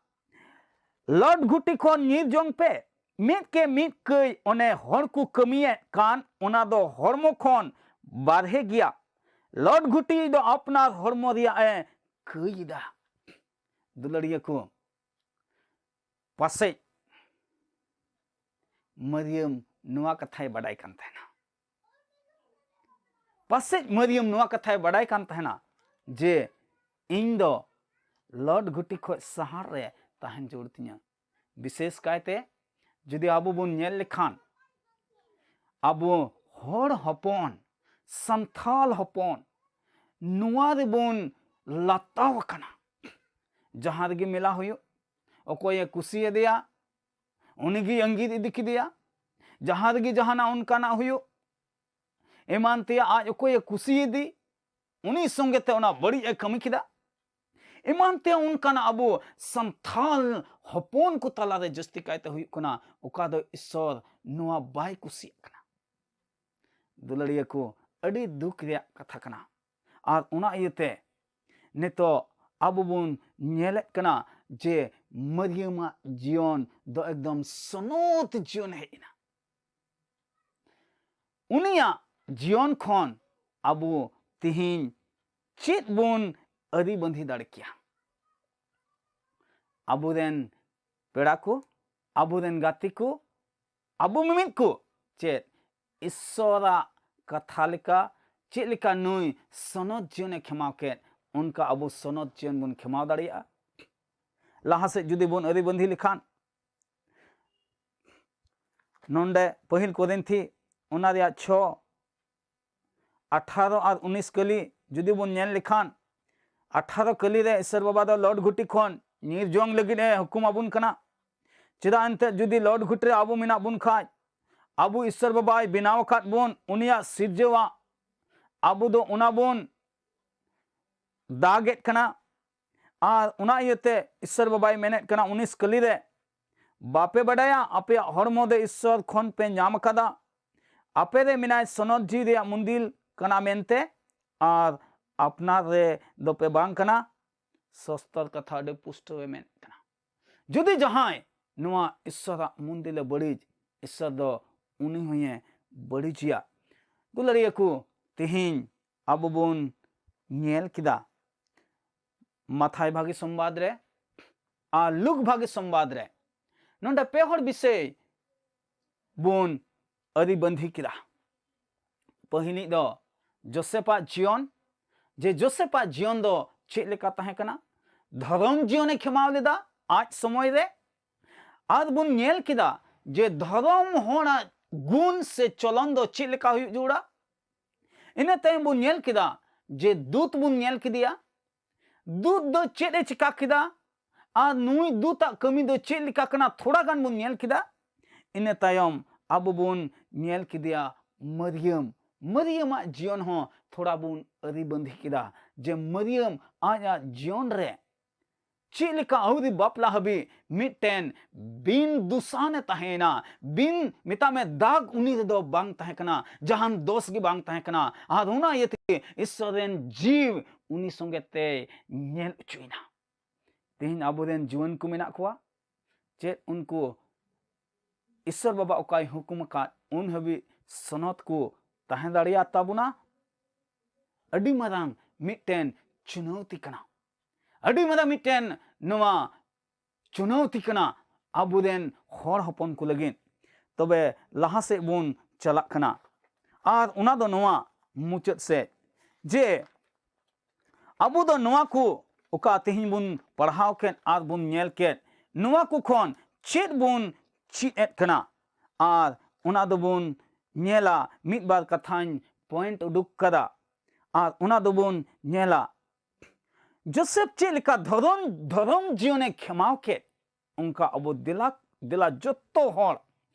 ᱞᱚᱴ ᱜᱷᱩᱴᱤ ᱠᱷᱚᱱ ᱧᱤᱨ ᱡᱚᱝ ᱯᱮ, ᱢᱤᱫ ᱠᱮ ᱢᱤᱫ ᱠᱟᱹᱭ ᱚᱱᱮ ᱦᱚᱲ ᱠᱚ ᱠᱟᱹᱢᱤᱭᱮᱫ ᱠᱟᱱ, ᱚᱱᱟ ᱫᱚ ᱦᱚᱲᱢᱚ ᱠᱷᱚᱱ ᱵᱟᱨᱦᱮ ᱜᱮᱭᱟ᱾ ᱞᱚᱴ ᱜᱷᱩᱴᱤ ᱫᱚ ᱟᱯᱱᱟᱨ ᱦᱚᱲᱢᱚ ᱨᱮᱭᱟᱜ ᱮ ᱠᱟᱹᱭ ᱮᱫᱟ᱾ ᱫᱩᱞᱟᱹᱲᱤᱭᱟᱹ ᱠᱚ, ᱯᱟᱥᱮᱡ ᱢᱟᱨᱤᱭᱟᱢ ᱱᱚᱣᱟ ᱠᱟᱛᱷᱟᱭ ᱵᱟᱰᱟᱭ ᱠᱟᱱ ᱛᱟᱦᱮᱱᱟ᱾ ᱯᱟᱥᱮᱡ ᱢᱟᱨᱤᱭᱟᱢ ᱱᱚᱣᱟ ᱠᱟᱛᱷᱟᱭ ᱵᱟᱰᱟᱭ ᱠᱟᱱ ᱛᱟᱦᱮᱱᱟ ᱡᱮ ᱤᱧ ᱫᱚ ᱞᱚᱴ ᱜᱷᱩᱴᱤ ᱠᱷᱚᱱ ᱥᱟᱦᱟᱨ ᱨᱮ ᱛᱟᱦᱮᱱ ᱡᱟᱹᱨᱩᱲ ᱛᱤᱧᱟᱹ᱾ ᱵᱤᱥᱮᱥ ᱠᱟᱭᱛᱮ ᱡᱩᱫᱤ ᱟᱵᱚ ᱵᱚᱱ ᱧᱮᱞ ᱞᱮᱠᱷᱟᱱ, ᱟᱵᱚ ᱦᱚᱲ ᱦᱚᱯᱚᱱ, ᱥᱟᱱᱛᱟᱞ ᱦᱚᱯᱚᱱ, ᱱᱚᱣᱟ ᱨᱮᱵᱚᱱ ᱞᱟᱛᱟᱣ ᱟᱠᱟᱱᱟ᱾ ᱡᱟᱦᱟᱸ ᱨᱮᱜᱮ ᱢᱮᱞᱟ ᱦᱩᱭᱩᱜ, ᱚᱠᱚᱭᱮ ᱠᱩᱥᱤᱭᱟᱫᱮᱭᱟ, ᱩᱱᱤᱜᱮ ᱟᱸᱜᱤᱨ ᱤᱫᱤ ᱠᱮᱫᱮᱭᱟ᱾ ᱡᱟᱦᱟᱸ ᱨᱮᱜᱮ ᱡᱟᱦᱟᱱᱟᱜ ᱚᱱᱠᱟᱱᱟᱜ ᱦᱩᱭᱩᱜ, ᱮᱢᱟᱱ ᱛᱮᱭᱟᱜ, ᱟᱡ ᱚᱠᱚᱭᱮ ᱠᱩᱥᱤᱭᱟᱫᱮ, ᱩᱱᱤ ᱥᱚᱸᱜᱮ ᱛᱮ ᱚᱱᱟ ᱵᱟᱹᱲᱤᱡ ᱮ ᱠᱟᱹᱢᱤ ᱠᱮᱫᱟ᱾ ᱮᱢᱟᱱ ᱛᱮ ᱚᱱᱠᱟᱱᱟᱜ ᱟᱵᱚ ᱥᱟᱱᱛᱟᱞ ᱦᱚᱯᱚᱱ ᱠᱚ ᱛᱟᱞᱟᱨᱮ ᱡᱟᱹᱥᱛᱤ ᱠᱟᱭᱛᱮ ᱦᱩᱭᱩᱜ ᱠᱟᱱᱟ, ᱚᱠᱟ ᱫᱚ ᱤᱥᱥᱚᱨ ᱱᱚᱣᱟ ᱵᱟᱭ ᱠᱩᱥᱤᱭᱟᱜ ᱠᱟᱱᱟ᱾ ᱫᱩᱞᱟᱹᱲᱤᱭᱟᱹ ᱠᱚ, ᱟᱹᱰᱤ ᱫᱩᱠ ᱨᱮᱭᱟᱜ ᱠᱟᱛᱷᱟ ᱠᱟᱱᱟ᱾ ᱟᱨ ᱚᱱᱟ ᱤᱭᱟᱹᱛᱮ ᱱᱤᱛᱚᱜ ᱟᱵᱚ ᱵᱚᱱ ᱧᱮᱞᱮᱫ ᱠᱟᱱᱟ ᱡᱮ ᱢᱟᱹᱨᱭᱟᱹᱢᱟᱜ ᱡᱤᱭᱚᱱ ᱫᱚ ᱮᱠᱫᱚᱢ ᱥᱚᱱᱚᱛ ᱡᱤᱭᱚᱱ ᱦᱮᱡ ᱮᱱᱟ᱾ ᱩᱱᱤᱭᱟᱜ ᱡᱤᱭᱚᱱ ᱠᱷᱚᱱ ᱟᱵᱚ ᱛᱤᱦᱤᱧ ᱪᱮᱫ ᱵᱚᱱ ᱟᱹᱨᱤ ᱵᱟᱸᱫᱷᱤ ᱫᱟᱲᱮ ᱠᱮᱭᱟ? ᱟᱵᱚᱨᱮᱱ ᱯᱮᱲᱟ ᱠᱚ, ᱟᱵᱚᱨᱮᱱ ᱜᱟᱛᱮ ᱠᱚ, ᱟᱵᱚ ᱢᱤᱢᱤᱫ ᱠᱚ ᱪᱮᱫ ᱤᱥᱥᱚᱨᱟᱜ ᱠᱟᱛᱷᱟ ᱞᱮᱠᱟ ᱪᱮᱫ ᱞᱮᱠᱟ ᱱᱩᱭ ᱥᱚᱱᱚᱛ ᱡᱤᱭᱚᱱᱮ ᱠᱷᱮᱢᱟᱣ ᱠᱮᱫ, ᱚᱱᱠᱟ ᱟᱵᱚ ᱥᱚᱱᱚᱛ ᱡᱤᱭᱚᱱ ᱵᱚᱱ ᱠᱷᱮᱢᱟᱣ ᱫᱟᱲᱮᱭᱟᱜᱼᱟ? ᱞᱟᱦᱟ ᱥᱮᱫ ᱡᱩᱫᱤ ᱵᱚᱱ ᱟᱹᱨᱤ ᱵᱟᱸᱫᱷᱤ ᱞᱮᱠᱷᱟᱱ, ᱱᱚᱰᱮ ᱯᱟᱹᱦᱤᱞ ᱠᱚᱨᱤᱱᱛᱷᱤ ᱚᱱᱟ ᱨᱮᱭᱟᱜ ᱪᱷᱚ, ᱟᱴᱷᱟᱨᱚ ᱟᱨ ᱩᱱᱤᱥ ᱠᱟᱹᱞᱤ ᱡᱩᱫᱤ ᱵᱚᱱ ᱧᱮᱞ ᱞᱮᱠᱷᱟᱱ, ᱟᱴᱷᱟᱨᱚ ᱠᱟᱹᱞᱤ ᱨᱮ ᱤᱥᱚᱨ ᱵᱟᱵᱟ ᱫᱚ ᱞᱚᱰ ᱜᱷᱩᱴᱤ ᱠᱷᱚᱱ ᱧᱤᱨ ᱡᱚᱝ ᱞᱟᱹᱜᱤᱫ ᱮ ᱦᱩᱠᱩᱢ ᱟᱵᱚᱱ ᱠᱟᱱᱟ᱾ ᱪᱮᱫᱟᱜ ᱮᱱᱛᱮᱫ ᱡᱩᱫᱤ ᱞᱚᱰ ᱜᱷᱩᱴᱤ ᱨᱮ ᱟᱵᱚ ᱢᱮᱱᱟᱜ ᱵᱚᱱ ᱠᱷᱟᱡ, ᱟᱵᱚ ᱤᱥᱚᱨ ᱵᱟᱵᱟᱭ ᱵᱮᱱᱟᱣ ᱟᱠᱟᱫ ᱵᱚᱱ, ᱩᱱᱤᱭᱟᱜ ᱥᱤᱨᱡᱟᱹᱣᱟᱜ, ᱟᱵᱚ ᱫᱚ ᱚᱱᱟ ᱵᱚᱱ ᱫᱟᱜᱮᱫ ᱠᱟᱱᱟ᱾ ᱟᱨ ᱚᱱᱟ ᱤᱭᱟᱹᱛᱮ ᱤᱥᱚᱨ ᱵᱟᱵᱟᱭ ᱢᱮᱱᱮᱫ ᱠᱟᱱᱟ ᱩᱱᱤᱥ ᱠᱟᱹᱞᱤ ᱨᱮ, ᱵᱟᱯᱮ ᱵᱟᱰᱟᱭᱟ ᱟᱯᱮᱭᱟᱜ ᱦᱚᱲᱢᱚ ᱫᱚ ᱤᱥᱚᱨ ᱠᱷᱚᱱ ᱯᱮ ᱧᱟᱢ ᱟᱠᱟᱫᱟ, ᱟᱯᱮ ᱨᱮ ᱢᱮᱱᱟᱭ ᱥᱚᱱᱚᱛ ᱡᱤᱣᱤ ᱨᱮᱭᱟᱜ ᱢᱩᱱᱫᱤᱞ ᱠᱟᱱᱟ ᱢᱮᱱᱛᱮ, ᱟᱨ ᱟᱯᱱᱟᱨ ᱨᱮ ᱫᱚᱯᱮ ᱵᱟᱝ ᱠᱟᱱᱟ᱾ ᱥᱚᱥᱛᱚᱨ ᱠᱟᱛᱷᱟ ᱟᱹᱰᱤ ᱯᱩᱥᱴᱟᱹᱣ ᱮ ᱢᱮᱱᱮᱫ ᱠᱟᱱᱟ᱾ ᱡᱩᱫᱤ ᱡᱟᱦᱟᱸᱭ ᱱᱚᱣᱟ ᱤᱥᱚᱨᱟᱜ ᱢᱩᱱᱫᱤᱞᱮ ᱵᱟᱹᱲᱤᱡ, ᱤᱥᱚᱨ ᱫᱚ ᱩᱱᱤ ᱦᱚᱸᱭᱮ ᱵᱟᱹᱲᱤᱡᱮᱭᱟ᱾ ᱫᱩᱞᱟᱹᱲᱤᱭᱟᱹ ᱠᱚ, ᱛᱮᱦᱮᱧ ᱟᱵᱚ ᱵᱚᱱ ᱧᱮᱞ ᱠᱮᱫᱟ ᱢᱟᱛᱷᱟᱭ ᱵᱷᱟᱹᱜᱤ ᱥᱚᱢᱵᱟᱫ ᱨᱮ ᱟᱨ ᱞᱩᱠ ᱵᱷᱟᱹᱜᱤ ᱥᱚᱢᱵᱟᱫ ᱨᱮ ᱱᱚᱰᱮ ᱯᱮ ᱦᱚᱲ ᱵᱤᱥᱚᱭ ᱵᱚᱱ ᱟᱹᱨᱤ ᱵᱟᱸᱫᱷᱤ ᱠᱮᱫᱟ᱾ ᱯᱟᱹᱦᱤᱞᱤᱡ ᱫᱚ ᱡᱳᱥᱮᱯᱟᱜ ᱡᱤᱭᱚᱱ, ᱡᱮ ᱡᱳᱥᱮᱯᱟᱜ ᱡᱤᱭᱚᱱ ᱫᱚ ᱪᱮᱫ ᱞᱮᱠᱟ ᱛᱟᱦᱮᱸ ᱠᱟᱱᱟ, ᱫᱷᱚᱨᱚᱢ ᱡᱤᱭᱚᱱᱮ ᱠᱷᱮᱢᱟᱣ ᱞᱮᱫᱟ ᱟᱡ ᱥᱚᱢᱚᱭ ᱨᱮ, ᱟᱨ ᱵᱚᱱ ᱧᱮᱞ ᱠᱮᱫᱟ ᱡᱮ ᱫᱷᱚᱨᱚᱢ ᱦᱚᱲᱟᱜ ᱜᱩᱱ ᱥᱮ ᱪᱚᱞᱚᱱ ᱫᱚ ᱪᱮᱫ ᱞᱮᱠᱟ ᱦᱩᱭᱩᱜ ᱡᱟᱹᱨᱩᱲᱟ᱾ ᱤᱱᱟᱹ ᱛᱟᱭᱚᱢ ᱵᱚᱱ ᱧᱮᱞ ᱠᱮᱫᱟ ᱡᱮ ᱫᱩᱛ ᱵᱚᱱ ᱧᱮᱞ ᱠᱮᱫᱮᱭᱟ, ᱫᱩᱛ ᱫᱚ ᱪᱮᱫ ᱮ ᱪᱤᱠᱟ ᱠᱮᱫᱟ ᱟᱨ ᱱᱩᱭ ᱫᱩᱛᱟᱜ ᱠᱟᱹᱢᱤ ᱫᱚ ᱪᱮᱫ ᱞᱮᱠᱟ ᱠᱟᱱᱟ, ᱛᱷᱚᱲᱟ ᱜᱟᱱ ᱵᱚᱱ ᱧᱮᱞ ᱠᱮᱫᱟ᱾ ᱤᱱᱟᱹ ᱛᱟᱭᱚᱢ ᱟᱵᱚ ᱵᱚᱱ ᱧᱮᱞ ᱠᱮᱫᱮᱭᱟ ᱢᱟᱹᱨᱭᱟᱹᱢ᱾ ᱢᱟᱹᱨᱭᱟᱹᱢᱟᱜ ᱡᱤᱭᱚᱱ ᱦᱚᱸ ᱛᱷᱚᱲᱟ ᱵᱚᱱ ᱟᱹᱨᱤ ᱵᱟᱸᱫᱷᱤ ᱠᱮᱫᱟ ᱡᱮ ᱢᱟᱹᱨᱭᱟᱹᱢ ᱟᱡᱟᱜ ᱡᱤᱭᱚᱱ ᱨᱮ ᱪᱮᱫ ᱞᱮᱠᱟ ᱟᱹᱣᱨᱤ ᱵᱟᱯᱞᱟ ᱦᱟᱹᱵᱤᱡ ᱢᱤᱫᱴᱮᱱ ᱵᱤᱱ ᱫᱩᱥᱟᱱᱮ ᱛᱟᱦᱮᱸᱭᱮᱱᱟ, ᱵᱤᱱ, ᱢᱮᱛᱟᱜ ᱢᱮ, ᱫᱟᱜᱽ ᱩᱱᱤ ᱨᱮᱫᱚ ᱵᱟᱝ ᱛᱟᱦᱮᱸ ᱠᱟᱱᱟ, ᱡᱟᱦᱟᱱ ᱫᱳᱥ ᱜᱮ ᱵᱟᱝ ᱛᱟᱦᱮᱸ ᱠᱟᱱᱟ᱾ ᱟᱨ ᱚᱱᱟ ᱤᱭᱟᱹ ᱛᱮᱜᱮ ᱤᱥᱥᱚᱨ ᱨᱮᱱ ᱡᱤᱣ ᱩᱱᱤ ᱥᱚᱸᱜᱮ ᱛᱮᱭ ᱧᱮᱞ ᱦᱚᱪᱚᱭᱮᱱᱟ᱾ ᱛᱮᱦᱮᱧ ᱟᱵᱚᱨᱮᱱ ᱡᱩᱣᱟᱹᱱ ᱠᱚ ᱢᱮᱱᱟᱜ ᱠᱚᱣᱟ, ᱪᱮᱫ ᱩᱱᱠᱩ ᱤᱥᱥᱚᱨ ᱵᱟᱵᱟ ᱚᱠᱟᱭ ᱦᱩᱠᱩᱢ ᱟᱠᱟᱫ ᱩᱱ ᱦᱟᱹᱵᱤᱡ ᱥᱚᱱᱚᱛ ᱠᱚ ᱛᱟᱦᱮᱸ ᱫᱟᱲᱮᱭᱟᱜ ᱛᱟᱵᱚᱱᱟ? ᱟᱹᱰᱤ ᱢᱟᱨᱟᱝ ᱢᱤᱫᱴᱮᱱ ᱪᱩᱱᱟᱹᱣᱛᱤ ᱠᱟᱱᱟ, ᱟᱹᱰᱤ ᱢᱟᱨᱟᱝ ᱢᱤᱫᱴᱮᱱ ᱱᱚᱣᱟ ᱪᱩᱱᱟᱹᱣᱛᱤ ᱠᱟᱱᱟ ᱟᱵᱚᱨᱮᱱ ᱦᱚᱲ ᱦᱚᱯᱚᱱ ᱠᱚ ᱞᱟᱹᱜᱤᱫ᱾ ᱛᱚᱵᱮ ᱞᱟᱦᱟ ᱥᱮᱫ ᱵᱚᱱ ᱪᱟᱞᱟᱜ ᱠᱟᱱᱟ, ᱟᱨ ᱚᱱᱟ ᱫᱚ ᱱᱚᱣᱟ ᱢᱩᱪᱟᱹᱫ ᱥᱮᱫ, ᱡᱮ ᱟᱵᱚ ᱫᱚ ᱱᱚᱣᱟ ᱠᱚ ᱚᱠᱟ ᱛᱮᱦᱮᱧ ᱵᱚᱱ ᱯᱟᱲᱦᱟᱣ ᱠᱮᱫ ᱟᱨ ᱵᱚᱱ ᱧᱮᱞ ᱠᱮᱫ, ᱱᱚᱣᱟ ᱠᱚ ᱠᱷᱚᱱ ᱪᱮᱫ ᱵᱚᱱ ᱪᱮᱫ ᱮᱫ ᱠᱟᱱᱟ? ᱟᱨ ᱚᱱᱟ ᱫᱚᱵᱚᱱ ᱧᱮᱞᱟ, ᱢᱤᱫ ᱵᱟᱨ ᱠᱟᱛᱷᱟᱧ ᱯᱚᱭᱮᱱᱴ ᱩᱰᱩᱠ ᱠᱟᱫᱟ, ᱟᱨ ᱚᱱᱟ ᱫᱚᱵᱚᱱ ᱧᱮᱞᱟ ᱡᱳᱥᱮᱯ ᱪᱮᱫ ᱞᱮᱠᱟ ᱫᱷᱚᱨᱚᱢ, ᱫᱷᱚᱨᱚᱢ ᱡᱤᱭᱚᱱᱮ ᱠᱷᱮᱢᱟᱣ ᱠᱮᱫ, ᱚᱱᱠᱟ ᱟᱵᱚ ᱫᱮᱞᱟ, ᱫᱮᱞᱟ ᱡᱚᱛᱚ ᱦᱚᱲ,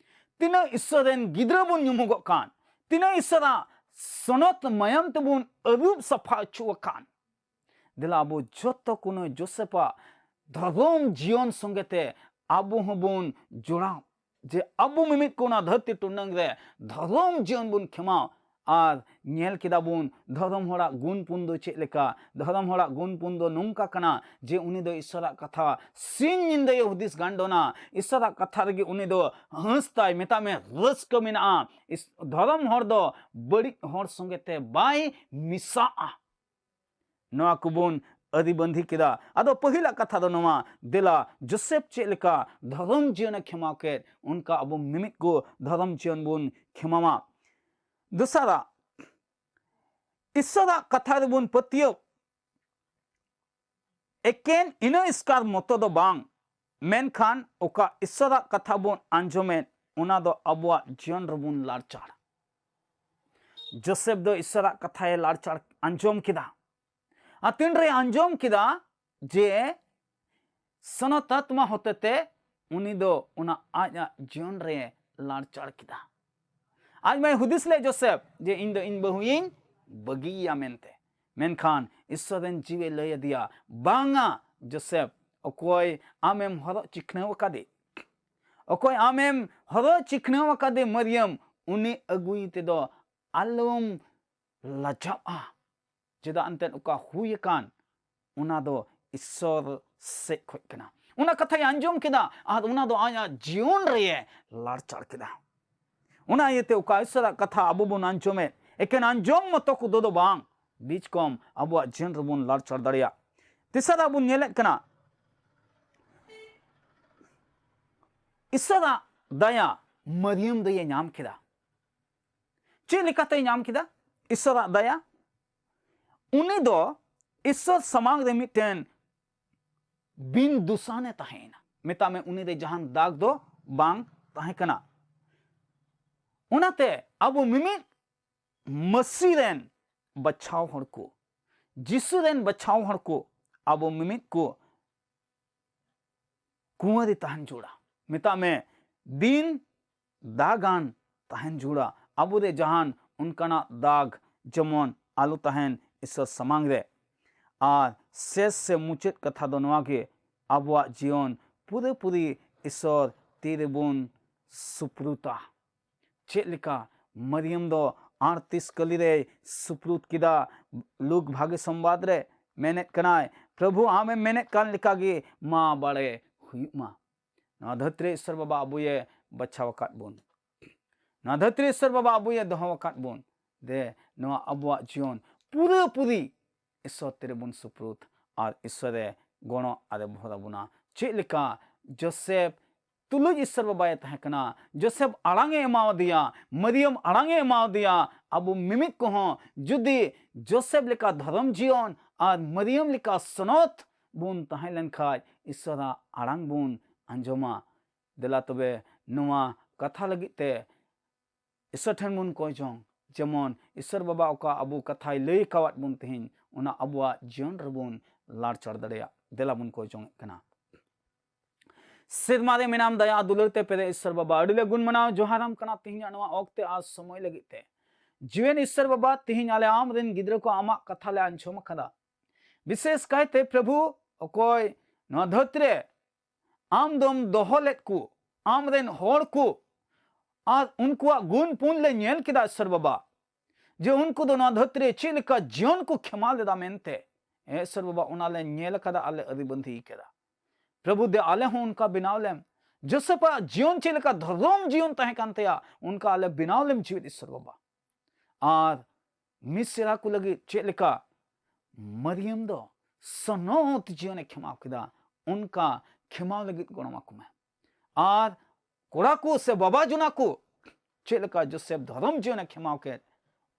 ᱛᱤᱱᱟᱹᱜ ᱤᱥᱥᱚᱨ ᱨᱮᱱ ᱜᱤᱫᱽᱨᱟᱹ ᱵᱚᱱ ᱧᱩᱢᱩᱜᱚᱜ ᱠᱟᱱ, ᱛᱤᱱᱟᱹᱜ ᱤᱥᱥᱚᱨᱟᱜ ᱥᱚᱱᱚᱛ ᱢᱟᱭᱟᱢ ᱛᱮᱵᱚᱱ ᱟᱹᱨᱩᱵ ᱥᱟᱯᱷᱟ ᱦᱚᱪᱚ ᱟᱠᱟᱱ, ᱫᱮᱞᱟ ᱟᱵᱚ ᱡᱚᱛᱚ ᱠᱚ ᱱᱩᱭ ᱡᱳᱥᱮᱯᱟᱜ ᱫᱷᱚᱨᱚᱢ ᱡᱤᱭᱚᱱ ᱥᱚᱸᱜᱮ ᱛᱮ ᱟᱵᱚ ᱦᱚᱸᱵᱚᱱ ᱡᱚᱲᱟᱣ, ᱡᱮ ᱟᱵᱚ ᱢᱤᱢᱤᱫ ᱠᱚ ᱚᱱᱟ ᱫᱷᱟᱹᱨᱛᱤ ᱴᱩᱰᱟᱹᱝ ᱨᱮ ᱫᱷᱚᱨᱚᱢ ᱡᱤᱭᱚᱱ ᱵᱚᱱ ᱠᱷᱮᱢᱟᱣ᱾ ᱟᱨ ᱧᱮᱞ ᱠᱮᱫᱟ ᱵᱚᱱ ᱫᱷᱚᱨᱚᱢ ᱦᱚᱲᱟᱜ ᱜᱩᱱ ᱯᱩᱱ ᱫᱚ ᱪᱮᱫ ᱞᱮᱠᱟ᱾ ᱫᱷᱚᱨᱚᱢ ᱦᱚᱲᱟᱜ ᱜᱩᱱ ᱯᱩᱱ ᱫᱚ ᱱᱚᱝᱠᱟ ᱠᱟᱱᱟ ᱡᱮ ᱩᱱᱤ ᱫᱚ ᱤᱥᱥᱚᱨᱟᱜ ᱠᱟᱛᱷᱟ ᱥᱤᱧ ᱧᱤᱫᱟᱹᱭ ᱦᱩᱫᱤᱥ ᱜᱟᱱᱰᱚᱱᱟ᱾ ᱤᱥᱥᱚᱨᱟᱜ ᱠᱟᱛᱷᱟ ᱨᱮᱜᱮ ᱩᱱᱤ ᱫᱚ ᱦᱟᱹᱸᱥ ᱛᱟᱭ, ᱢᱮᱛᱟᱜ ᱢᱮ, ᱨᱟᱹᱥᱠᱟᱹ ᱢᱮᱱᱟᱜᱼᱟ᱾ ᱤᱥ-, ᱫᱷᱚᱨᱚᱢ ᱦᱚᱲ ᱫᱚ ᱵᱟᱹᱲᱤᱡ ᱦᱚᱲ ᱥᱚᱸᱜᱮ ᱛᱮ ᱵᱟᱭ ᱢᱮᱥᱟᱜᱼᱟ᱾ ᱱᱚᱣᱟ ᱠᱚᱵᱚᱱ ᱟᱹᱨᱤᱵᱟᱸᱫᱷᱤ ᱠᱮᱫᱟ᱾ ᱟᱫᱚ ᱯᱟᱹᱦᱤᱞᱟᱜ ᱠᱟᱛᱷᱟ ᱫᱚ ᱱᱚᱣᱟ, ᱫᱮᱞᱟ ᱡᱳᱥᱮᱯ ᱪᱮᱫ ᱞᱮᱠᱟ ᱫᱷᱚᱨᱚᱢ ᱡᱤᱭᱚᱱᱮ ᱠᱷᱮᱢᱟᱣ ᱠᱮᱫ, ᱚᱱᱠᱟ ᱟᱵᱚ ᱢᱤᱢᱤᱫ ᱠᱚ ᱫᱷᱚᱨᱚᱢ ᱡᱤᱭᱚᱱ ᱵᱚᱱ ᱠᱷᱮᱢᱟᱣᱟ᱾ ᱫᱚᱥᱟᱨᱟᱜ, ᱤᱥᱥᱚᱨᱟᱜ ᱠᱟᱛᱷᱟ ᱨᱮᱵᱚᱱ ᱯᱟᱹᱛᱭᱟᱹᱣ᱾ ᱮᱠᱮᱱ ᱤᱱᱟᱹ ᱮᱥᱠᱟᱨ ᱢᱚᱛᱚ ᱫᱚ ᱵᱟᱝ, ᱢᱮᱱᱠᱷᱟᱱ ᱚᱠᱟ ᱤᱥᱥᱚᱨᱟᱜ ᱠᱟᱛᱷᱟ ᱵᱚᱱ ᱟᱸᱡᱚᱢᱮᱫ, ᱚᱱᱟ ᱫᱚ ᱟᱵᱚᱣᱟᱜ ᱡᱤᱭᱚᱱ ᱨᱮᱵᱚᱱ ᱞᱟᱲᱪᱟᱲ᱾ ᱡᱳᱥᱮᱯ ᱫᱚ ᱤᱥᱥᱚᱨᱟᱜ ᱠᱟᱛᱷᱟᱭ ᱞᱟᱲᱪᱟᱲ ᱟᱸᱡᱚᱢ ᱠᱮᱫᱟ᱾ ᱟᱨ ᱛᱤᱱᱨᱮ ᱟᱸᱡᱚᱢ ᱠᱮᱫᱟ ᱡᱮ ᱥᱚᱱᱚᱛ ᱟᱛᱢᱟ ᱦᱚᱛᱮᱛᱮ ᱩᱱᱤ ᱫᱚ ᱚᱱᱟ ᱟᱡᱟᱜ ᱡᱤᱭᱚᱱ ᱨᱮ ᱞᱟᱲᱪᱟᱲ ᱠᱮᱫᱟ᱾ ᱟᱡ ᱢᱟᱭ ᱦᱩᱫᱤᱥ ᱞᱮᱫ ᱡᱳᱥᱮᱯ ᱡᱮ ᱤᱧ ᱫᱚ ᱤᱧ ᱵᱟᱹᱦᱩᱭᱤᱧ ᱵᱟᱹᱜᱤᱭᱮᱭᱟ ᱢᱮᱱᱛᱮ, ᱢᱮᱱᱠᱷᱟᱱ ᱤᱥᱥᱚᱨ ᱨᱮᱱ ᱡᱤᱣᱤ ᱞᱟᱹᱭ ᱟᱫᱮᱭᱟ, ᱵᱟᱝᱟ ᱡᱳᱥᱮᱯ, ᱚᱠᱚᱭ ᱟᱢᱮᱢ ᱦᱚᱨᱚᱜ ᱪᱤᱠᱷᱱᱟᱹᱣ ᱟᱠᱟᱫᱮ, ᱚᱠᱚᱭ ᱟᱢᱮᱢ ᱦᱚᱨᱚᱜ ᱪᱤᱠᱷᱱᱟᱹᱣ ᱟᱠᱟᱫᱮ ᱢᱟᱹᱨᱭᱟᱹᱢ, ᱩᱱᱤ ᱟᱹᱜᱩᱭ ᱛᱮᱫᱚ ᱟᱞᱚᱢ ᱞᱟᱡᱟᱜᱼᱟ᱾ ᱪᱮᱫᱟᱜ ᱮᱱᱛᱮᱫ ᱚᱠᱟ ᱦᱩᱭ ᱟᱠᱟᱱ, ᱚᱱᱟ ᱫᱚ ᱤᱥᱥᱚᱨ ᱥᱮᱫ ᱠᱷᱚᱡ ᱠᱟᱱᱟ᱾ ᱚᱱᱟ ᱠᱟᱛᱷᱟᱭ ᱟᱸᱡᱚᱢ ᱠᱮᱫᱟ ᱟᱨ ᱚᱱᱟ ᱫᱚ ᱟᱭᱟᱜ ᱡᱤᱭᱚᱱ ᱨᱮᱭᱮ ᱞᱟᱲᱪᱟᱲ ᱠᱮᱫᱟ᱾ ᱚᱱᱟ ᱤᱭᱟᱹᱛᱮ ᱚᱠᱟ ᱤᱥᱥᱚᱨᱟᱜ ᱠᱟᱛᱷᱟ ᱟᱵᱚ ᱵᱚᱱ ᱟᱸᱡᱚᱢᱮᱫ, ᱮᱠᱮᱱ ᱟᱸᱡᱚᱢ ᱢᱚᱛᱚ ᱠᱚᱫᱚ ᱫᱚ ᱵᱟᱝ, ᱵᱤᱪ ᱠᱚᱢ ᱟᱵᱚᱣᱟᱜ ᱡᱤᱭᱚᱱ ᱨᱮᱵᱚᱱ ᱞᱟᱲᱪᱟᱲ ᱫᱟᱲᱮᱭᱟᱜ᱾ ᱛᱮᱥᱟᱨᱟᱜ ᱵᱚᱱ ᱧᱮᱞᱮᱫ ᱠᱟᱱᱟ, ᱤᱥᱥᱚᱨᱟᱜ ᱫᱟᱭᱟ ᱢᱟᱨᱤᱭᱟᱢ ᱫᱚᱭᱮ ᱧᱟᱢ ᱠᱮᱫᱟ᱾ ᱪᱮᱫ ᱞᱮᱠᱟᱛᱮᱭ ᱧᱟᱢ ᱠᱮᱫᱟ ᱤᱥᱥᱚᱨᱟᱜ ᱫᱟᱭᱟ? ᱩᱱᱤ ᱫᱚ ᱤᱥᱥᱚᱨ ᱥᱟᱢᱟᱝ ᱨᱮ ᱢᱤᱫᱴᱮᱱ ᱵᱤᱱ ᱫᱩᱥᱟᱱᱮ ᱛᱟᱦᱮᱸᱭᱮᱱᱟ᱾ ᱢᱮᱛᱟᱜ ᱢᱮ, ᱩᱱᱤ ᱨᱮ ᱡᱟᱦᱟᱱ ᱫᱟᱜᱽ ᱫᱚ ᱵᱟᱝ ᱛᱟᱦᱮᱸ ᱠᱟᱱᱟ᱾ ᱚᱱᱟᱛᱮ ᱟᱵᱚ ᱢᱤᱢᱤᱫ ᱢᱟᱹᱥᱤ ᱨᱮᱱ ᱵᱟᱪᱷᱟᱣ ᱦᱚᱲ ᱠᱚ, ᱡᱤᱥᱩ ᱨᱮᱱ ᱵᱟᱪᱷᱟᱣ ᱦᱚᱲ ᱠᱚ, ᱟᱵᱚ ᱢᱤᱢᱤᱫ ᱠᱚ ᱠᱩᱸᱣᱟᱹᱨᱤ ᱛᱟᱦᱮᱱ ᱡᱩᱲᱟ᱾ ᱢᱮᱛᱟᱜ ᱢᱮ, ᱵᱤᱱ ᱫᱟᱜᱟᱱ ᱛᱟᱦᱮᱱ ᱡᱩᱲᱟ᱾ ᱟᱵᱚ ᱨᱮ ᱡᱟᱦᱟᱱ ᱚᱱᱠᱟᱱᱟᱜ ᱫᱟᱜᱽ ᱡᱮᱢᱚᱱ ᱟᱞᱚ ᱛᱟᱦᱮᱱ ᱤᱥᱥᱚᱨ ᱥᱟᱢᱟᱝ ᱨᱮ᱾ ᱟᱨ ᱥᱮᱥ ᱥᱮ ᱢᱩᱪᱟᱹᱫ ᱠᱟᱛᱷᱟ ᱫᱚ ᱱᱚᱣᱟ ᱜᱮ, ᱟᱵᱚᱣᱟᱜ ᱡᱤᱭᱚᱱ ᱯᱩᱨᱟᱹᱯᱩᱨᱤ ᱤᱥᱥᱚᱨ ᱛᱤ ᱨᱮᱵᱚᱱ ᱥᱩᱯᱨᱩᱛᱟ᱾ ᱪᱮᱫ ᱞᱮᱠᱟ ᱢᱟᱨᱤᱭᱟᱢ ᱫᱚ ᱟᱨᱛᱤᱥ ᱠᱟᱹᱞᱤ ᱨᱮᱭ ᱥᱩᱯᱨᱩᱛ ᱠᱮᱫᱟ᱾ ᱞᱩᱠ ᱵᱷᱟᱜᱮ ᱥᱚᱢᱵᱟᱫ ᱨᱮ ᱢᱮᱱᱮᱫ ᱠᱟᱱᱟᱭ, "ᱯᱨᱚᱵᱷᱩ, ᱟᱢᱮᱢ ᱢᱮᱱᱮᱫ ᱠᱟᱱ ᱞᱮᱠᱟ ᱜᱮ ᱢᱟ ᱵᱟᱲᱮ ᱦᱩᱭᱩᱜ ᱢᱟ᱾" ᱱᱚᱣᱟ ᱫᱷᱟᱹᱨᱛᱤ ᱨᱮ ᱤᱥᱥᱚᱨ ᱵᱟᱵᱟ ᱟᱵᱚᱭᱮ ᱵᱟᱪᱷᱟᱣ ᱟᱠᱟᱫ ᱵᱚᱱ, ᱱᱚᱣᱟ ᱫᱷᱟᱹᱨᱛᱤ ᱨᱮ ᱤᱥᱥᱚᱨ ᱵᱟᱵᱟ ᱟᱵᱚᱭᱮ ᱫᱚᱦᱚ ᱟᱠᱟᱫ ᱵᱚᱱ᱾ ᱫᱮ, ᱱᱚᱣᱟ ᱟᱵᱚᱣᱟᱜ ᱡᱤᱭᱚᱱ ᱯᱩᱨᱟᱹᱯᱩᱨᱤ ᱤᱥᱥᱚᱨ ᱛᱤᱨᱮᱵᱚᱱ ᱥᱩᱯᱨᱩᱛ ᱟᱨ ᱤᱥᱥᱚᱨᱮ ᱜᱚᱲᱚ ᱟᱨᱮ ᱵᱷᱚᱨ ᱟᱵᱚᱱᱟ᱾ ᱪᱮᱫ ᱞᱮᱠᱟ ᱡᱳᱥᱮᱯ ᱛᱩᱞᱩᱡ ᱤᱥᱥᱚᱨ ᱵᱟᱵᱟᱭ ᱛᱟᱦᱮᱸ ᱠᱟᱱᱟ, ᱡᱳᱥᱮᱯ ᱟᱲᱟᱝ ᱮ ᱮᱢᱟᱣᱟᱫᱮᱭᱟ, ᱢᱟᱨᱤᱭᱟᱢ ᱟᱲᱟᱝ ᱮ ᱮᱢᱟᱣᱟᱫᱮᱭᱟ᱾ ᱟᱵᱚ ᱢᱤᱢᱤᱫ ᱠᱚᱦᱚᱸ ᱡᱩᱫᱤ ᱡᱳᱥᱮᱯ ᱞᱮᱠᱟ ᱫᱷᱚᱨᱚᱢ ᱡᱤᱭᱚᱱ ᱟᱨ ᱢᱟᱨᱤᱭᱟᱢ ᱞᱮᱠᱟ ᱥᱚᱱᱚᱛ ᱵᱚᱱ ᱛᱟᱦᱮᱸ ᱞᱮᱱᱠᱷᱟᱡ, ᱤᱥᱥᱚᱨᱟᱜ ᱟᱲᱟᱝ ᱵᱚᱱ ᱟᱸᱡᱚᱢᱟ᱾ ᱫᱮᱞᱟ ᱛᱚᱵᱮ ᱱᱚᱣᱟ ᱠᱟᱛᱷᱟ ᱞᱟᱹᱜᱤᱫ ᱛᱮ ᱤᱥᱥᱚᱨ ᱴᱷᱮᱱ ᱵᱚᱱ ᱠᱚᱭ ᱡᱚᱝ, ᱡᱮᱢᱚᱱ ᱤᱥᱥᱚᱨ ᱵᱟᱵᱟ ᱚᱠᱟ ᱟᱵᱚ ᱠᱟᱛᱷᱟᱭ ᱞᱟᱹᱭ ᱟᱠᱟᱣᱟᱫ ᱵᱚᱱ ᱛᱮᱦᱮᱧ, ᱚᱱᱟ ᱟᱵᱚᱣᱟᱜ ᱡᱤᱭᱚᱱ ᱨᱮᱵᱚᱱ ᱞᱟᱲᱪᱟᱲ ᱫᱟᱲᱮᱭᱟᱜ᱾ ᱫᱮᱞᱟ ᱵᱚᱱ ᱠᱚᱭ ᱡᱚᱝ ᱮᱫ ᱠᱟᱱᱟ᱾ ᱥᱮᱨᱢᱟ ᱨᱮ ᱢᱮᱱᱟᱢ ᱫᱟᱭᱟ ᱫᱩᱞᱟᱹᱲ ᱛᱮ ᱯᱮᱨᱮᱡ ᱤᱥᱥᱚᱨ ᱵᱟᱵᱟ, ᱟᱹᱰᱤ ᱞᱮ ᱜᱩᱱ ᱢᱟᱱᱟᱣ ᱡᱚᱦᱟᱨᱟᱢ ᱠᱟᱱᱟ ᱛᱮᱦᱮᱧᱟᱜ ᱱᱚᱣᱟ ᱚᱠᱛᱮ ᱟᱨ ᱥᱚᱢᱚᱭ ᱞᱟᱹᱜᱤᱫ ᱛᱮ᱾ ᱡᱤᱣᱮᱱ ᱤᱥᱥᱚᱨ ᱵᱟᱵᱟ, ᱛᱮᱦᱮᱧ ᱟᱞᱮ ᱟᱢ ᱨᱮᱱ ᱜᱤᱫᱽᱨᱟᱹ ᱠᱚ ᱟᱢᱟᱜ ᱠᱟᱛᱷᱟ ᱞᱮ ᱟᱸᱡᱚᱢ ᱟᱠᱟᱫᱟ᱾ ᱵᱤᱥᱮᱥ ᱠᱟᱭᱛᱮ ᱯᱨᱚᱵᱷᱩ, ᱚᱠᱚᱭ ᱱᱚᱣᱟ ᱫᱷᱟᱹᱨᱛᱤ ᱨᱮ ᱟᱢ ᱫᱚᱢ ᱫᱚᱦᱚ ᱞᱮᱫ ᱠᱚ, ᱟᱢ ᱨᱮᱱ ᱦᱚᱲ ᱠᱚ, ᱟᱨ ᱩᱱᱠᱩᱣᱟᱜ ᱜᱩᱱ ᱯᱩᱱ ᱞᱮ ᱧᱮᱞ ᱠᱮᱫᱟ ᱤᱥᱚᱨ ᱵᱟᱵᱟ, ᱡᱮ ᱩᱱᱠᱩ ᱫᱚ ᱱᱚᱣᱟ ᱫᱷᱟᱹᱨᱛᱤ ᱨᱮ ᱪᱮᱫ ᱞᱮᱠᱟ ᱡᱤᱭᱚᱱ ᱠᱚ ᱠᱷᱮᱢᱟᱣ ᱞᱮᱫᱟ ᱢᱮᱱᱛᱮ᱾ ᱦᱮᱸ ᱤᱥᱚᱨ ᱵᱟᱵᱟ, ᱚᱱᱟ ᱞᱮ ᱧᱮᱞ ᱟᱠᱟᱫᱟ ᱟᱨ ᱞᱮ ᱟᱹᱨᱤᱵᱟᱹᱫᱷᱤ ᱟᱠᱟᱫᱟ᱾ ᱯᱨᱚᱵᱷᱩ ᱫᱮ, ᱟᱞᱮ ᱦᱚᱸ ᱚᱱᱠᱟ ᱵᱮᱱᱟᱣ ᱞᱮᱢ᱾ ᱡᱳᱥᱮᱯᱟᱜ ᱡᱤᱭᱚᱱ ᱪᱮᱫ ᱞᱮᱠᱟ ᱫᱷᱚᱨᱚᱢ ᱡᱤᱭᱚᱱ ᱛᱟᱦᱮᱸ ᱠᱟᱱ ᱛᱟᱭᱟ, ᱚᱱᱠᱟ ᱟᱞᱮ ᱵᱮᱱᱟᱣ ᱞᱮᱢ ᱡᱤᱣᱮᱫ ᱤᱥᱚᱨ ᱵᱟᱵᱟ᱾ ᱟᱨ ᱢᱤᱥᱨᱟ ᱠᱚ ᱞᱟᱹᱜᱤᱫ ᱪᱮᱫ ᱞᱮᱠᱟ ᱢᱟᱨᱤᱭᱟᱢ ᱫᱚ ᱥᱚᱱᱚᱛ ᱡᱤᱭᱚᱱᱮ ᱠᱷᱮᱢᱟᱣ ᱠᱮᱫᱟ, ᱚᱱᱠᱟ ᱠᱷᱮᱢᱟᱣ ᱞᱟᱹᱜᱤᱫ ᱜᱚᱲᱚ ᱟᱠᱚ ᱢᱮ᱾ ᱟᱨ ᱠᱚᱲᱟ ᱠᱚ ᱥᱮ ᱵᱟᱵᱟ ᱡᱚᱱᱟ ᱠᱚ ᱪᱮᱫ ᱞᱮᱠᱟ ᱡᱳᱥᱮᱯ ᱫᱷᱚᱨᱚᱢ ᱡᱤᱭᱚᱱᱮ ᱠᱷᱮᱢᱟᱣ ᱠᱮᱫ,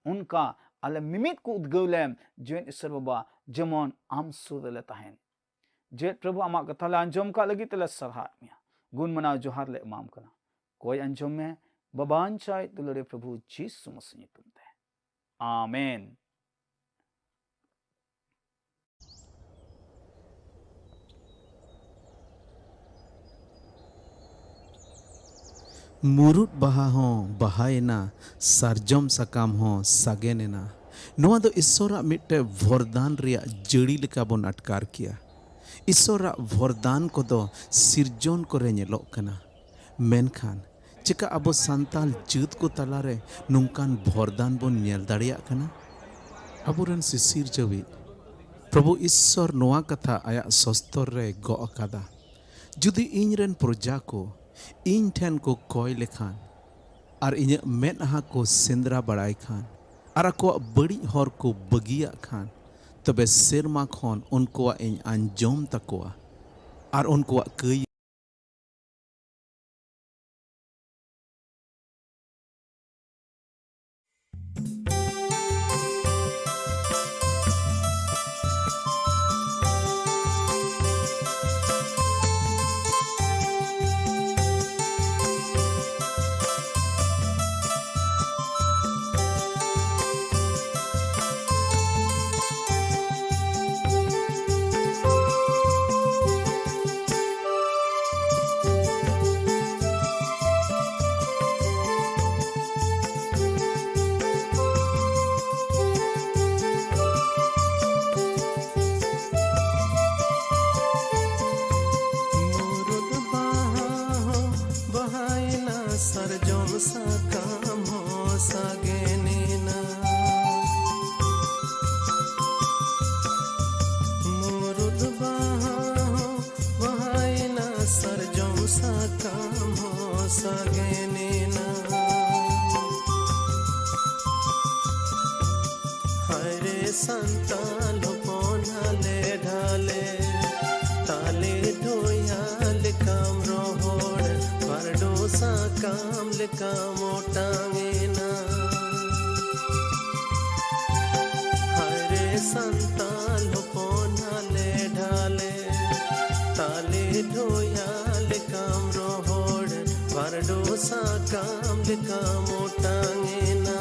ᱚᱱᱠᱟ ᱟᱞᱮ ᱢᱤᱢᱤᱫ ᱠᱚ ᱩᱫᱽᱜᱟᱹᱣ ᱞᱮᱢ, ᱡᱤᱣᱮᱫ ᱤᱥᱚᱨ ᱵᱟᱵᱟ, ᱡᱮᱢᱚᱱ ᱟᱢ ᱥᱩᱨ ᱨᱮᱞᱮ ᱛᱟᱦᱮᱱ᱾ ᱡᱮ ᱯᱨᱚᱵᱷᱩ, ᱟᱢᱟᱜ ᱠᱟᱛᱷᱟ ᱞᱮ ᱟᱸᱡᱚᱢ ᱠᱟᱜ ᱞᱟᱹᱜᱤᱫ ᱛᱮᱞᱮ ᱥᱟᱨᱦᱟᱣᱮᱫ ᱢᱮᱭᱟ᱾ ᱜᱩᱱ ᱢᱟᱱᱟᱣ ᱡᱚᱦᱟᱨ ᱞᱮ ᱮᱢᱟᱢ ᱠᱟᱱᱟ᱾ ᱠᱚᱭ ᱟᱸᱡᱚᱢ ᱢᱮ, ᱵᱟᱵᱟ ᱟᱧᱪᱟᱭ ᱫᱩᱞᱟᱹᱲᱤᱭᱟᱹ ᱯᱨᱚᱵᱷᱩ ᱡᱤᱥᱩ ᱢᱟᱥᱤ ᱧᱩᱛᱩᱢ ᱛᱮ᱾ ᱟᱢᱮᱱ᱾ ᱢᱩᱨᱩᱫ ᱵᱟᱦᱟ ᱦᱚᱸ ᱵᱟᱦᱟᱭᱮᱱᱟ, ᱥᱟᱨᱡᱚᱢ ᱥᱟᱠᱟᱢ ᱦᱚᱸ ᱥᱟᱜᱮᱱ ᱮᱱᱟ᱾ ᱱᱚᱣᱟ ᱫᱚ ᱤᱥᱚᱨᱟᱜ ᱢᱤᱫᱴᱮᱱ ᱵᱷᱚᱨᱫᱟᱱ ᱨᱮᱭᱟᱜ ᱡᱟᱹᱲᱤ ᱞᱮᱠᱟ ᱵᱚᱱ ᱟᱴᱠᱟᱨ ᱠᱮᱭᱟ᱾ ᱤᱥᱚᱨᱟᱜ ᱵᱷᱚᱨᱫᱟᱱ ᱠᱚᱫᱚ ᱥᱤᱨᱡᱚᱱ ᱠᱚᱨᱮ ᱧᱮᱞᱚᱜ ᱠᱟᱱᱟ, ᱢᱮᱱᱠᱷᱟᱱ ᱪᱮᱠᱟ ᱟᱵᱚ ᱥᱟᱱᱛᱟᱞ ᱡᱟᱹᱛ ᱠᱚ ᱛᱟᱞᱟᱨᱮ ᱱᱚᱝᱠᱟᱱ ᱵᱷᱚᱨᱫᱟᱱ ᱵᱚᱱ ᱧᱮᱞ ᱫᱟᱲᱮᱭᱟᱜ ᱠᱟᱱᱟ? ᱟᱵᱚᱨᱮᱱ ᱥᱤᱥᱤᱨ ᱡᱟᱹᱣᱤᱡ ᱯᱨᱚᱵᱷᱩ ᱤᱥᱥᱚᱨ ᱱᱚᱣᱟ ᱠᱟᱛᱷᱟ ᱟᱭᱟᱜ ᱥᱚᱥᱛᱚᱨ ᱨᱮ ᱜᱚᱜ ᱟᱠᱟᱫᱟ, "ᱡᱩᱫᱤ ᱤᱧ ᱨᱮᱱ ᱯᱨᱚᱡᱟ ᱠᱚ ᱤᱧ ᱴᱷᱮᱱ ᱠᱚ ᱠᱚᱭ ᱞᱮᱠᱷᱟᱱ ᱟᱨ ᱤᱧᱟᱹᱜ ᱢᱮᱫᱦᱟ ᱠᱚ ᱥᱮᱸᱫᱽᱨᱟ ᱵᱟᱲᱟᱭ ᱠᱷᱟᱱ ᱟᱨ ᱟᱠᱚᱣᱟᱜ ᱵᱟᱹᱲᱤᱡ ᱦᱚᱨ ᱠᱚ ᱵᱟᱹᱜᱤᱭᱟᱜ ᱠᱷᱟᱱ, ᱛᱚᱵᱮ ᱥᱮᱨᱢᱟ ᱠᱷᱚᱱ ᱩᱱᱠᱩᱣᱟᱜ ᱤᱧ ᱟᱸᱡᱚᱢ ᱛᱟᱠᱚᱣᱟ ᱟᱨ ᱩᱱᱠᱩᱣᱟᱜ ᱠᱟᱹᱭ ᱥᱟᱜᱮᱱᱮᱱᱟ᱾ ᱦᱟᱭᱨᱮ ᱥᱟᱱᱛᱟᱞ ᱦᱚᱯᱚᱱ ᱦᱟᱞᱮ ᱰᱷᱟᱞᱮ, ᱛᱟᱞᱮ ᱰᱷᱚᱭᱟ ᱞᱮᱠᱟᱢ ᱨᱚᱦᱚᱲ, ᱵᱟᱨᱰᱳ ᱥᱟᱠᱟᱢ ᱞᱮᱠᱟᱢ ᱚᱴᱟᱝ ᱮᱱᱟ᱾ ᱦᱟᱭᱨᱮ ᱥᱟᱱᱛᱟᱞ ᱦᱚᱯᱚᱱ ᱦᱟᱞᱮ ᱰᱷᱟᱞᱮ, ᱛᱟᱞᱮ ᱰᱷᱚᱭᱟ ᱞᱮᱠᱟᱢ ᱨᱚᱦᱚᱲ, ᱵᱟᱨᱰᱳ ᱥᱟᱠᱟᱢ ᱞᱮᱠᱟᱢ ᱚᱴᱟᱝ ᱮᱱᱟ᱾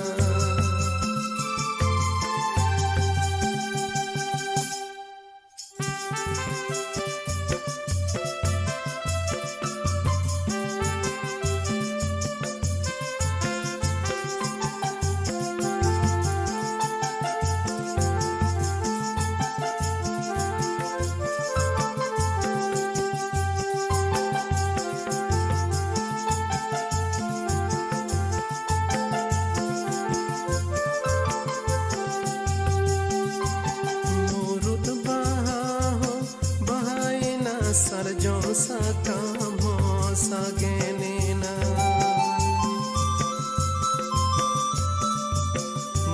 ᱢᱩᱨᱩᱫ ᱵᱟᱦᱟ ᱦᱚᱸ ᱵᱟᱦᱟᱭᱮᱱᱟ, ᱥᱟᱨᱡᱚᱢ ᱥᱟᱠᱟᱢ ᱦᱚᱸ ᱥᱟᱜᱮᱱᱮᱱᱟ᱾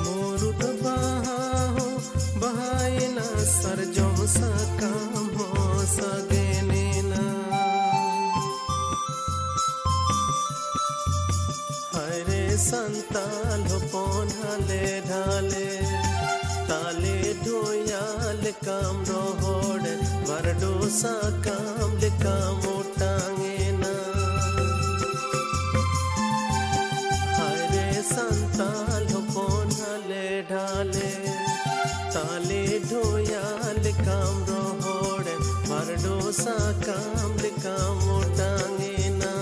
ᱢᱩᱨᱩᱫ ᱵᱟᱦᱟ ᱦᱚᱸ ᱵᱟᱦᱟᱭᱮᱱᱟ, ᱥᱟᱨᱡᱚᱢ ᱥᱟᱠᱟᱢ ᱦᱚᱸ ᱥᱟᱜᱮᱱᱮᱱᱟ᱾ ᱦᱟᱭᱨᱮ ᱥᱟᱱᱛᱟᱞ ᱦᱚᱯᱚᱱ ᱦᱟᱞᱮ ᱰᱷᱟᱞᱮ, ᱛᱟᱞᱮ ᱰᱷᱚᱭᱟ ᱞᱮᱠᱟᱢ ᱨᱚᱦᱚᱲ, ᱵᱟᱨᱰᱳ ᱥᱟᱠᱟᱢ ᱞᱮᱠᱟᱢ ᱚᱴᱟᱝ ᱮᱱᱟ᱾ ᱦᱟᱭᱨᱮ ᱥᱟᱱᱛᱟᱞ ᱦᱚᱯᱚᱱ ᱦᱟᱞᱮ ᱰᱷᱟᱞᱮ, ᱛᱟᱞᱮ ᱰᱷᱚᱭᱟ ᱞᱮᱠᱟᱢ ᱨᱚᱦᱚᱲ, ᱵᱟᱨᱰᱳ ᱥᱟᱠᱟᱢ ᱞᱮᱠᱟᱢ ᱚᱴᱟᱝ ᱮᱱᱟ᱾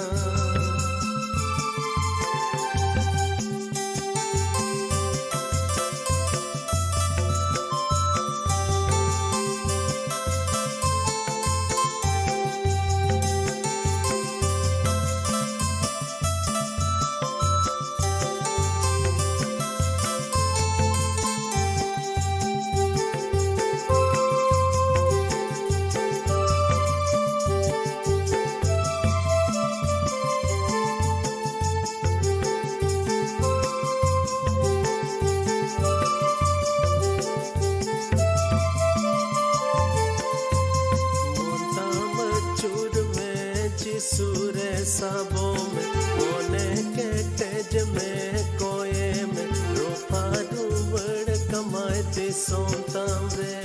ᱥᱩᱨᱮ ᱥᱟᱵᱚ ᱢᱮ, ᱢᱚᱱᱮ ᱠᱮᱴᱮᱡ ᱢᱮ, ᱠᱚᱭᱮ ᱢᱮ, ᱨᱚᱯᱷᱟ ᱨᱩᱣᱟᱹᱲ ᱠᱟᱢᱟᱭ ᱫᱤᱥᱚᱢ ᱛᱟᱢ ᱨᱮ᱾